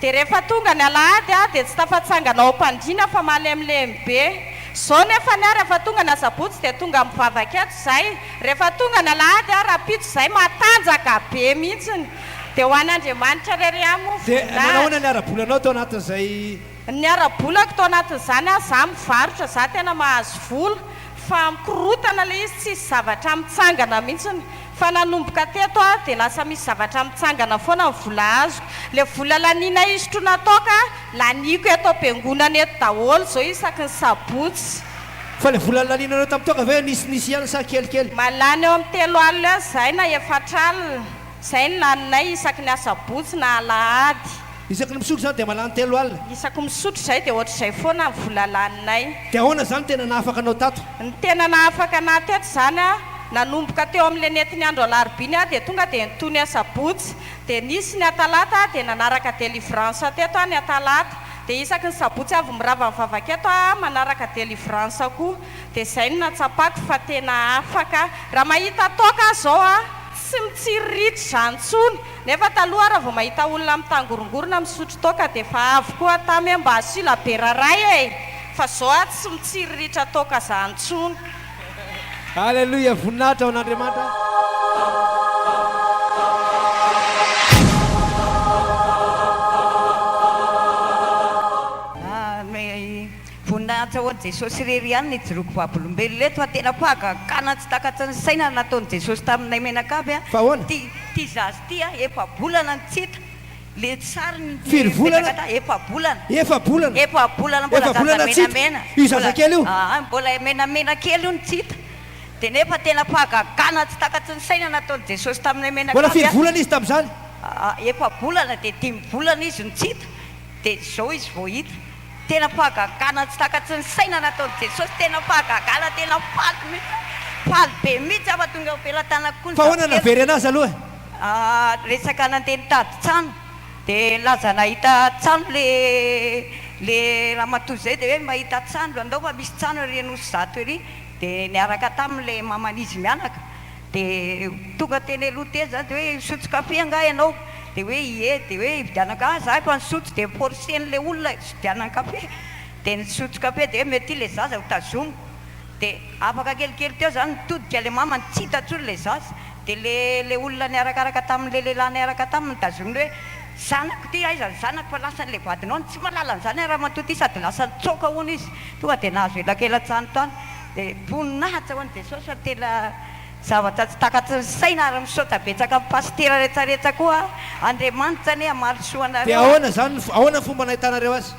dia rehefa tonga ny alahady aho dia tsy tafatsangana ao am-pandriana fa malemilemy be. Izao nefa ny ahy rehefa tonga ny asabotsy dia tonga mivavaka eto izay, rehefa tonga ny alahady aho rahampitso izay matanjaka be mihitsiny. Dia ho an'Andriamanitra irery ihany moa Dia nanao ahoana voninahitra. ny ara-bolanao tao anatin'izay? Ny ara-bolako tao anatin'izany aho, za mivarotra, za tena mahazo vola, fa mikorotana ilay izy, tsisy zavatra mitsangana mihitsiny. Fa nanomboka teto aho dia lasa misy zavatra mitsangana foana ny vola azoko. Ilay vola laniana hisotroana toaka, laniako eto am-piangonana eto daholo izao isaky ny sabotsy. Fa ilay vola lanianareo tamin'ny toaka ve nisinisy ihany sa kelikely? Mahalany eo amin'ny 30 eo izahay na 40. Izay no laninay isaky ny asabotsy na alahady. Isaky ny misotro izany dia mahalany 30. Isaky misotro izay dia ohatr'izay foana ny vola laninay. Dia ahoana izany no tena nahafaka anao tato? Ny tena nahafaka anah teto izany an, nanomboka teo amin'ilay nentin'ny andro alarobia iny aho dia tonga dia nitony asabotsy. Dia nisy ny atalata dia nanaraka délivrance teto aho ny atalata. Dia isaky ny sabotsy avy mirava mivavaka eto aho manaraka délivrance koa. Dia izay no nahatsapako fa tena afaka. Raha mahita toaka aho izao an, Tsy mitsiriritra izany intsony, nefa taloha raha vao mahita olona mitangorongorona misotro toaka dia efa avy koa tamy hoe mba asio labiera ray e! Fa zao aho tsy mitsiriritra toaka zany intsony. Alléluia voninahitra ho an'Andriamanitra. Amen. Voninahitra ho an'i Jesosy irery ihany ny hijoroako vavolombelona eto fa tena fahagagana tsy takatry ny saina ny nataon'i Jesosy taminay mianakavy a! Fa ahoana? Ty ty zaza ty a efa-bolana no tsy hita, le sariny Firy volana? mipetraka ta efa-bolana. Efa-bolana? Efa-bolana mbola zaza Efa-bolana tsy hita? menamena. Io zazakely io? Aa mbola menamena kely io no tsy hita. Dia nefa tena fahagagana tsy takatry ny saina nataon'i Jesosy taminay Mbola mianakavy firy a! volana izy tamin'izany? Aa efa-bolana dia dimy volana izy no tsy hita, dia izao izy vao hita. Tena fahagagana tsy takatry ny saina nataon'i jesosy, tena fahagagana, tena faly mihitsy aho, faly be mihitsy aho fa tonga eo am-pelatanako koa ny Fa ahoana zafikely. naverina azy aloha e? Ah, resaka nandeha nitady trano, dia nilaza nahita trano le le ramatoa zay de hoe mahita tsano andao fa misy tsano ery Anosizato ery de niaraka taminy le maman'izy mianaka de tonga teny aloha teny zany de hoe hisotro kafe angaha ianao de hoe ie de hoe hividianako ah za efa nisotro de ni-forcer-n'le olona hividianany kafe de nisotro kafe de hoe mety le zaza ho tazomiko de afaka kelikely teo zany nitodika le mamany tsy hita intsony le zaza de le le olona niarakaraka tamin'le lehilahy niaraka taminy notazominy hoe Zanako ty aiza ny zanako fa lasan'le ilay vadinao any tsy mahalala an'izany aho ramatoa ty sady lasa nitsoaka hono izy tonga dia nahazo elakelan-trano tany dia voninahitra ho an'i Jesosy fa tena zavatra tsy takatry ny saina ary misaotra betsaka amin'ny pasitera retraretra koa Andriamanitra anie hamaly soa anareo Dia ahoana izany, ahoana ny fomba nahitanareo azy?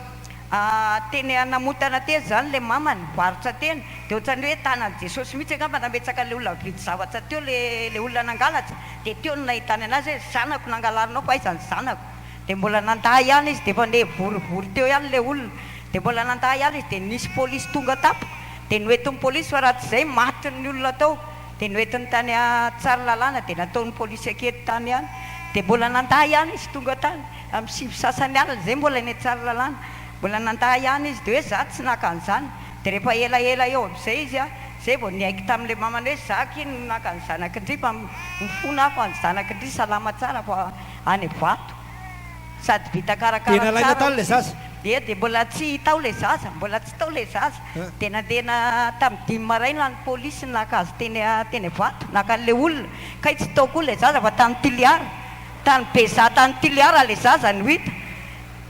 Teny Namontana teny izany ilay mamany nivarotra teny dia ohatran'ny hoe tanan'i Jesosy mihitsy angamba nametraka ilay olona nividy zavatra teo ilay olona nangalatra Dia teo no nahitany anazy hoe zanako nangalarinao fa aiza ny zanako? Dia mbola nandà ihany izy dia efa nivorivory teo ihany ilay olona. Dia mbola nandà ihany izy dia nisy polisy tonga tampoka dia noentin'ny polisy fa raha tsy izay matin'ny olona tao. Dia noentiny tany Tsaralalàna dia nataon'ny polisy ankety tany ihany. Dia mbola nandà ihany izy tonga tany amin'ny sivy sasany alina izay mbola eny Tsaralalàna. Mbola nandà ihany izy dia hoe za tsy naka an'izany. Dia rehefa elaela eo amin'izay izy Zay vao niaiky tamin'ilay mamany hoe za akia no naka ny zanak'i ndry fa mifona aho fa ny zanak'i ndry salama tsara fa any Ivato sady vita Dia karakara nalaina tsara tany ilay hozy izy. zaza? Dia dia mbola tsy tao ilay zaza, mbola tsy tao ilay zaza. Dia nandeha na tamin'ny dimy maraina ny polisy naka azy teny teny Ivato, naka an'ilay olona. Kay tsy tao koa ilay zaza fa tany Toliara, tany Bezaha tany Toliara ilay zaza no hita.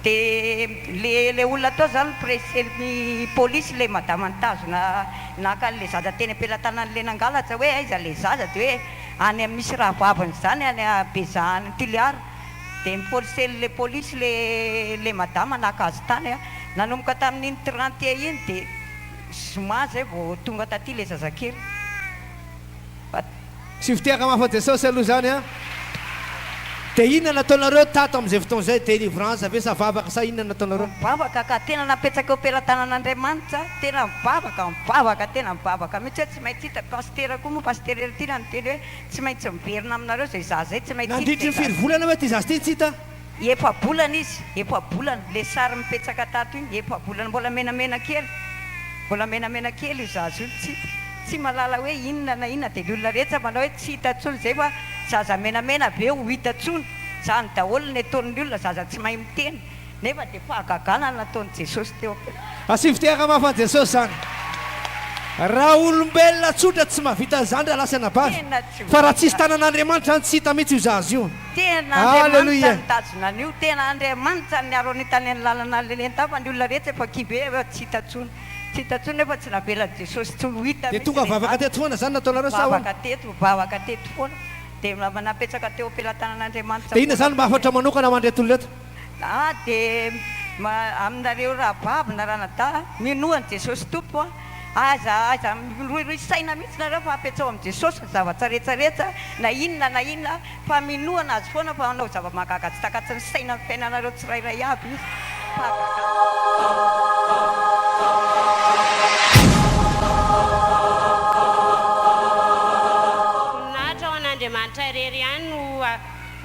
De le le olona teo zany ni-presser-n'ny polisy le madama nitazona naka an'le zaza teny am-pelatanan'le nangalatra hoe aiza le zaza de hoe any am misy rahavaviny zany any Bezaha any Toliara de ni-forcer-n'le polisy le le madama naka azy tany a, nanomboka tamin'iny 31 iny de zoma zay vao tonga taty le zazakely. Tsy fitehaka mafy an'i Jesosy aloha izany an! Dia inona nataonareo tato amin'izay fotoana izay? Délivrance ve sa vavaka sa inona nataonareo? Mivavaka ka, tena napetraka eo am-pelatanan'Andriamanitra, tena mivavaka, mivavaka, tena mivavaka mihitsy hoe tsy maintsy hita, Pasitera koa moa, Pasitera Heritiana niteny hoe tsy maintsy miverina aminareo izay zaza izay, tsy maintsy hita Nandritry izay ny firy zaza. volana hoe ity zaza ity tsy hita? Efa-bolana izy, efa-bolana, le sary mipetsaka tato iny, efa-bolana mbola menamena kely, mbola menamena kely io zaza io, tsy hita, tsy mahalala hoe inona na inona, dia ny olona rehetra manao hoe tsy hita intsony izay fa zaza menamena ve ho hita intsony, zany daholo ny ataon'ny olona, zaza tsy mahay miteny, nefa dia fahagagana no nataon'i Jesosy teo am-pelana. Asio fitehaka mafy an'i Jesosy zany. Raha olombelona tsotra tsy mahavita an'izany raha lasa anabavy. Tena tsy ho Fa raha tsisy vita. tanan'Andriamanitra zany tsy hita mihitsy io zaza io. Tena Andriamanitra Alléluia. nitazona an'io, tena Andriamanitra niaro an'io tany amin'ny lalana lelentany fa ny olona rehetra efa kivy hoe efa tsy hita intsony, tsy hita intsony nefa tsy navelan'i Jesosy tsy ho hita Dia mihitsy tonga ilay vavaka zaza. teto foana zany nataonareo sa ahoana? Vavaka teto, vavaka teto foana, dia napetraka teo am-pelatanan'Andriamanitra Dia inona foana zany mba koa hafatra ilay. manokana ho an'ireto olona ireto? Ah dia aminareo rahavavy na ranadahy, minoa an'i Jesosy Tompo a! Aza aza miroiroy saina mihitsy nareo fa apetrao amin'i Jesosy ny zavatra rehetra rehetra na inona na inona fa minoa anazy foana fa hanao zava-mahagaga tsy takatry ny saina amin'ny fiainanareo tsirairay avy izy. Fahagagana. Voninahitra ho an'Andriamanitra irery ihany no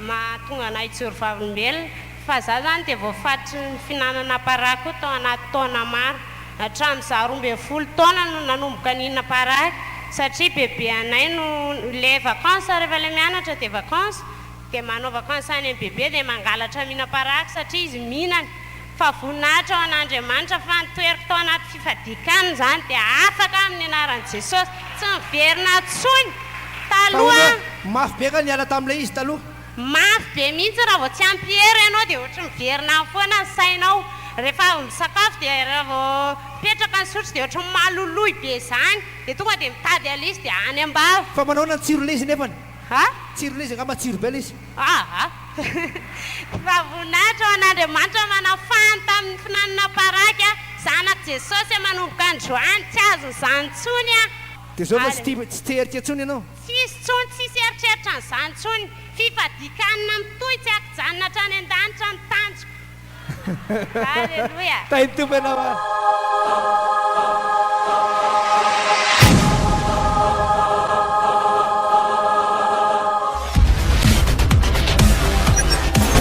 mahatonga anay hijoro vavolombelona fa za zany dia voafatotry ny fihinanana paraky koa tao anaty taona maro. Hatramin'ny za 12 taona no nanomboka nihinana paraky satria bebe anay no le vacances rehefa le mianatra dia vacances dia manao vacances any amin'ny bebe dia mangalatra mihina paraky satria izy mihinana fa voninahitra ho an'Andriamanitra fa nitoeriko tao anaty fifadian-kanina izany dia afaka amin'ny anaran'i Jesosy tsy miverina intsony taloha Mafy be nga niala tamin'ilay izy taloha? Mafy be mihitsy raha vao tsy ampy hery ianao dia ohatry miverina any foana ny sainao. Rehefa avy misakafo dia raha vao mipetraka ny sotro dia ohatry ny maloloy be izany dia tonga dia mitady an'ilay izy dia any am-bava. Fa manao ahoana ny tsiron'ilay izy nefany? Ha? Tsiron'ilay izy angamba tsiro be ilay izy. Aa! Fa voninahitra ho an'Andriamanitra manafahany tamin'ny finanana paraky a! Zanak'i Jesosy a manomboka androany tsy azon'izany intsony a! Dia izao ve tsy tia tsy te herika intsony ianao? Tsisy tsony, tsisy eritreritra an'izany tsony. Fifadian-kanina mitohy tsy ankijanona hatrany an-danitra ny tanjoko. Aleloia. Tahin'ny Tompo ianao ary.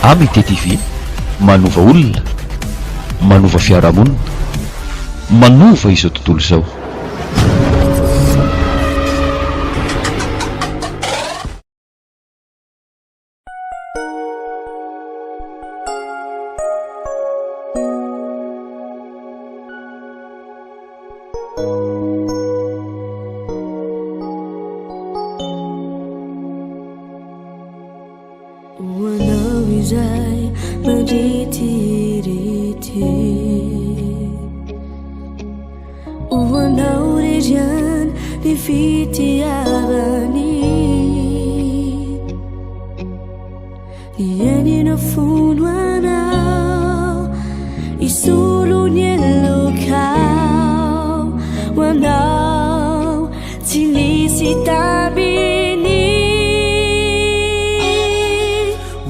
AMT TV, manova olona. Manova fiarahamonina, manova izao tontolo izao. Ho anao izay mandritirity Ho anao irery ihany ny fitiavany Ny ainy nafono anao Hisolo ny helokao Ho anao Tsy nisy tambiny.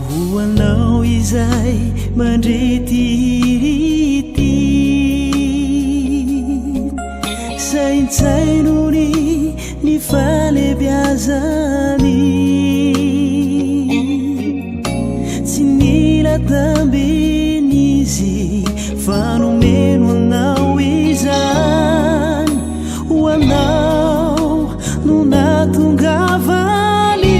Ho anao izay mandritirity Saintsaino ny ny fahalebiazany Tsy nila tambiny izy fa nomeno anao izany Ho anao no nahatongavany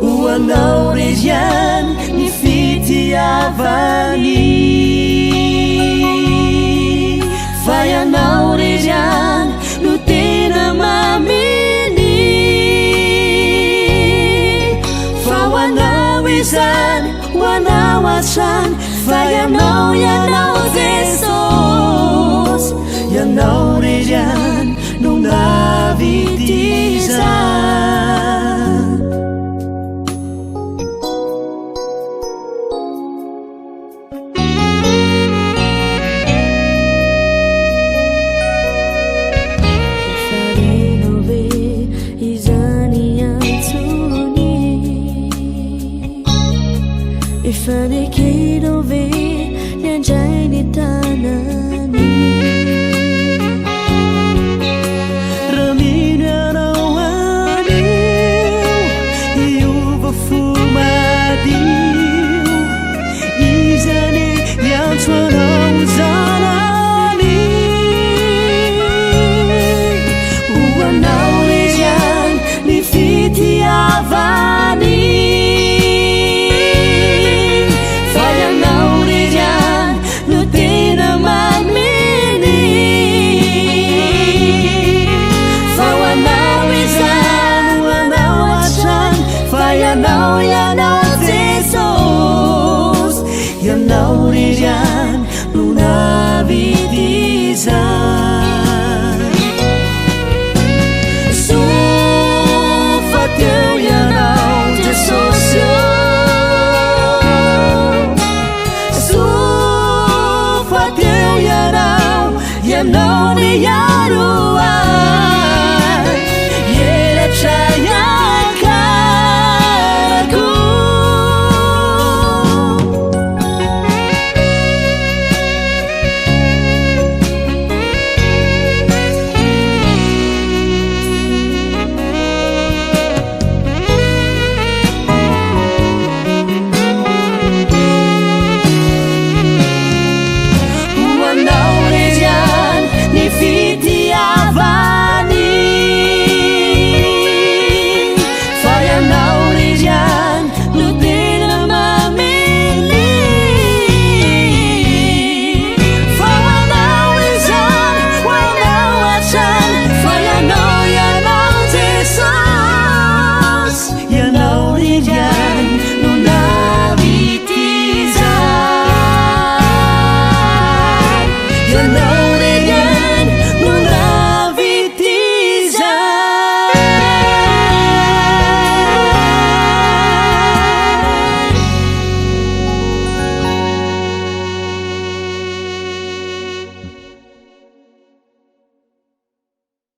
Ho anao re ihany ny fitiavany Fa ianao re ihany no tena maminy Fa ho anao izany, ho anao hatrany Fa ianao, ianao Jesosy Ianao re ihany no nahavita.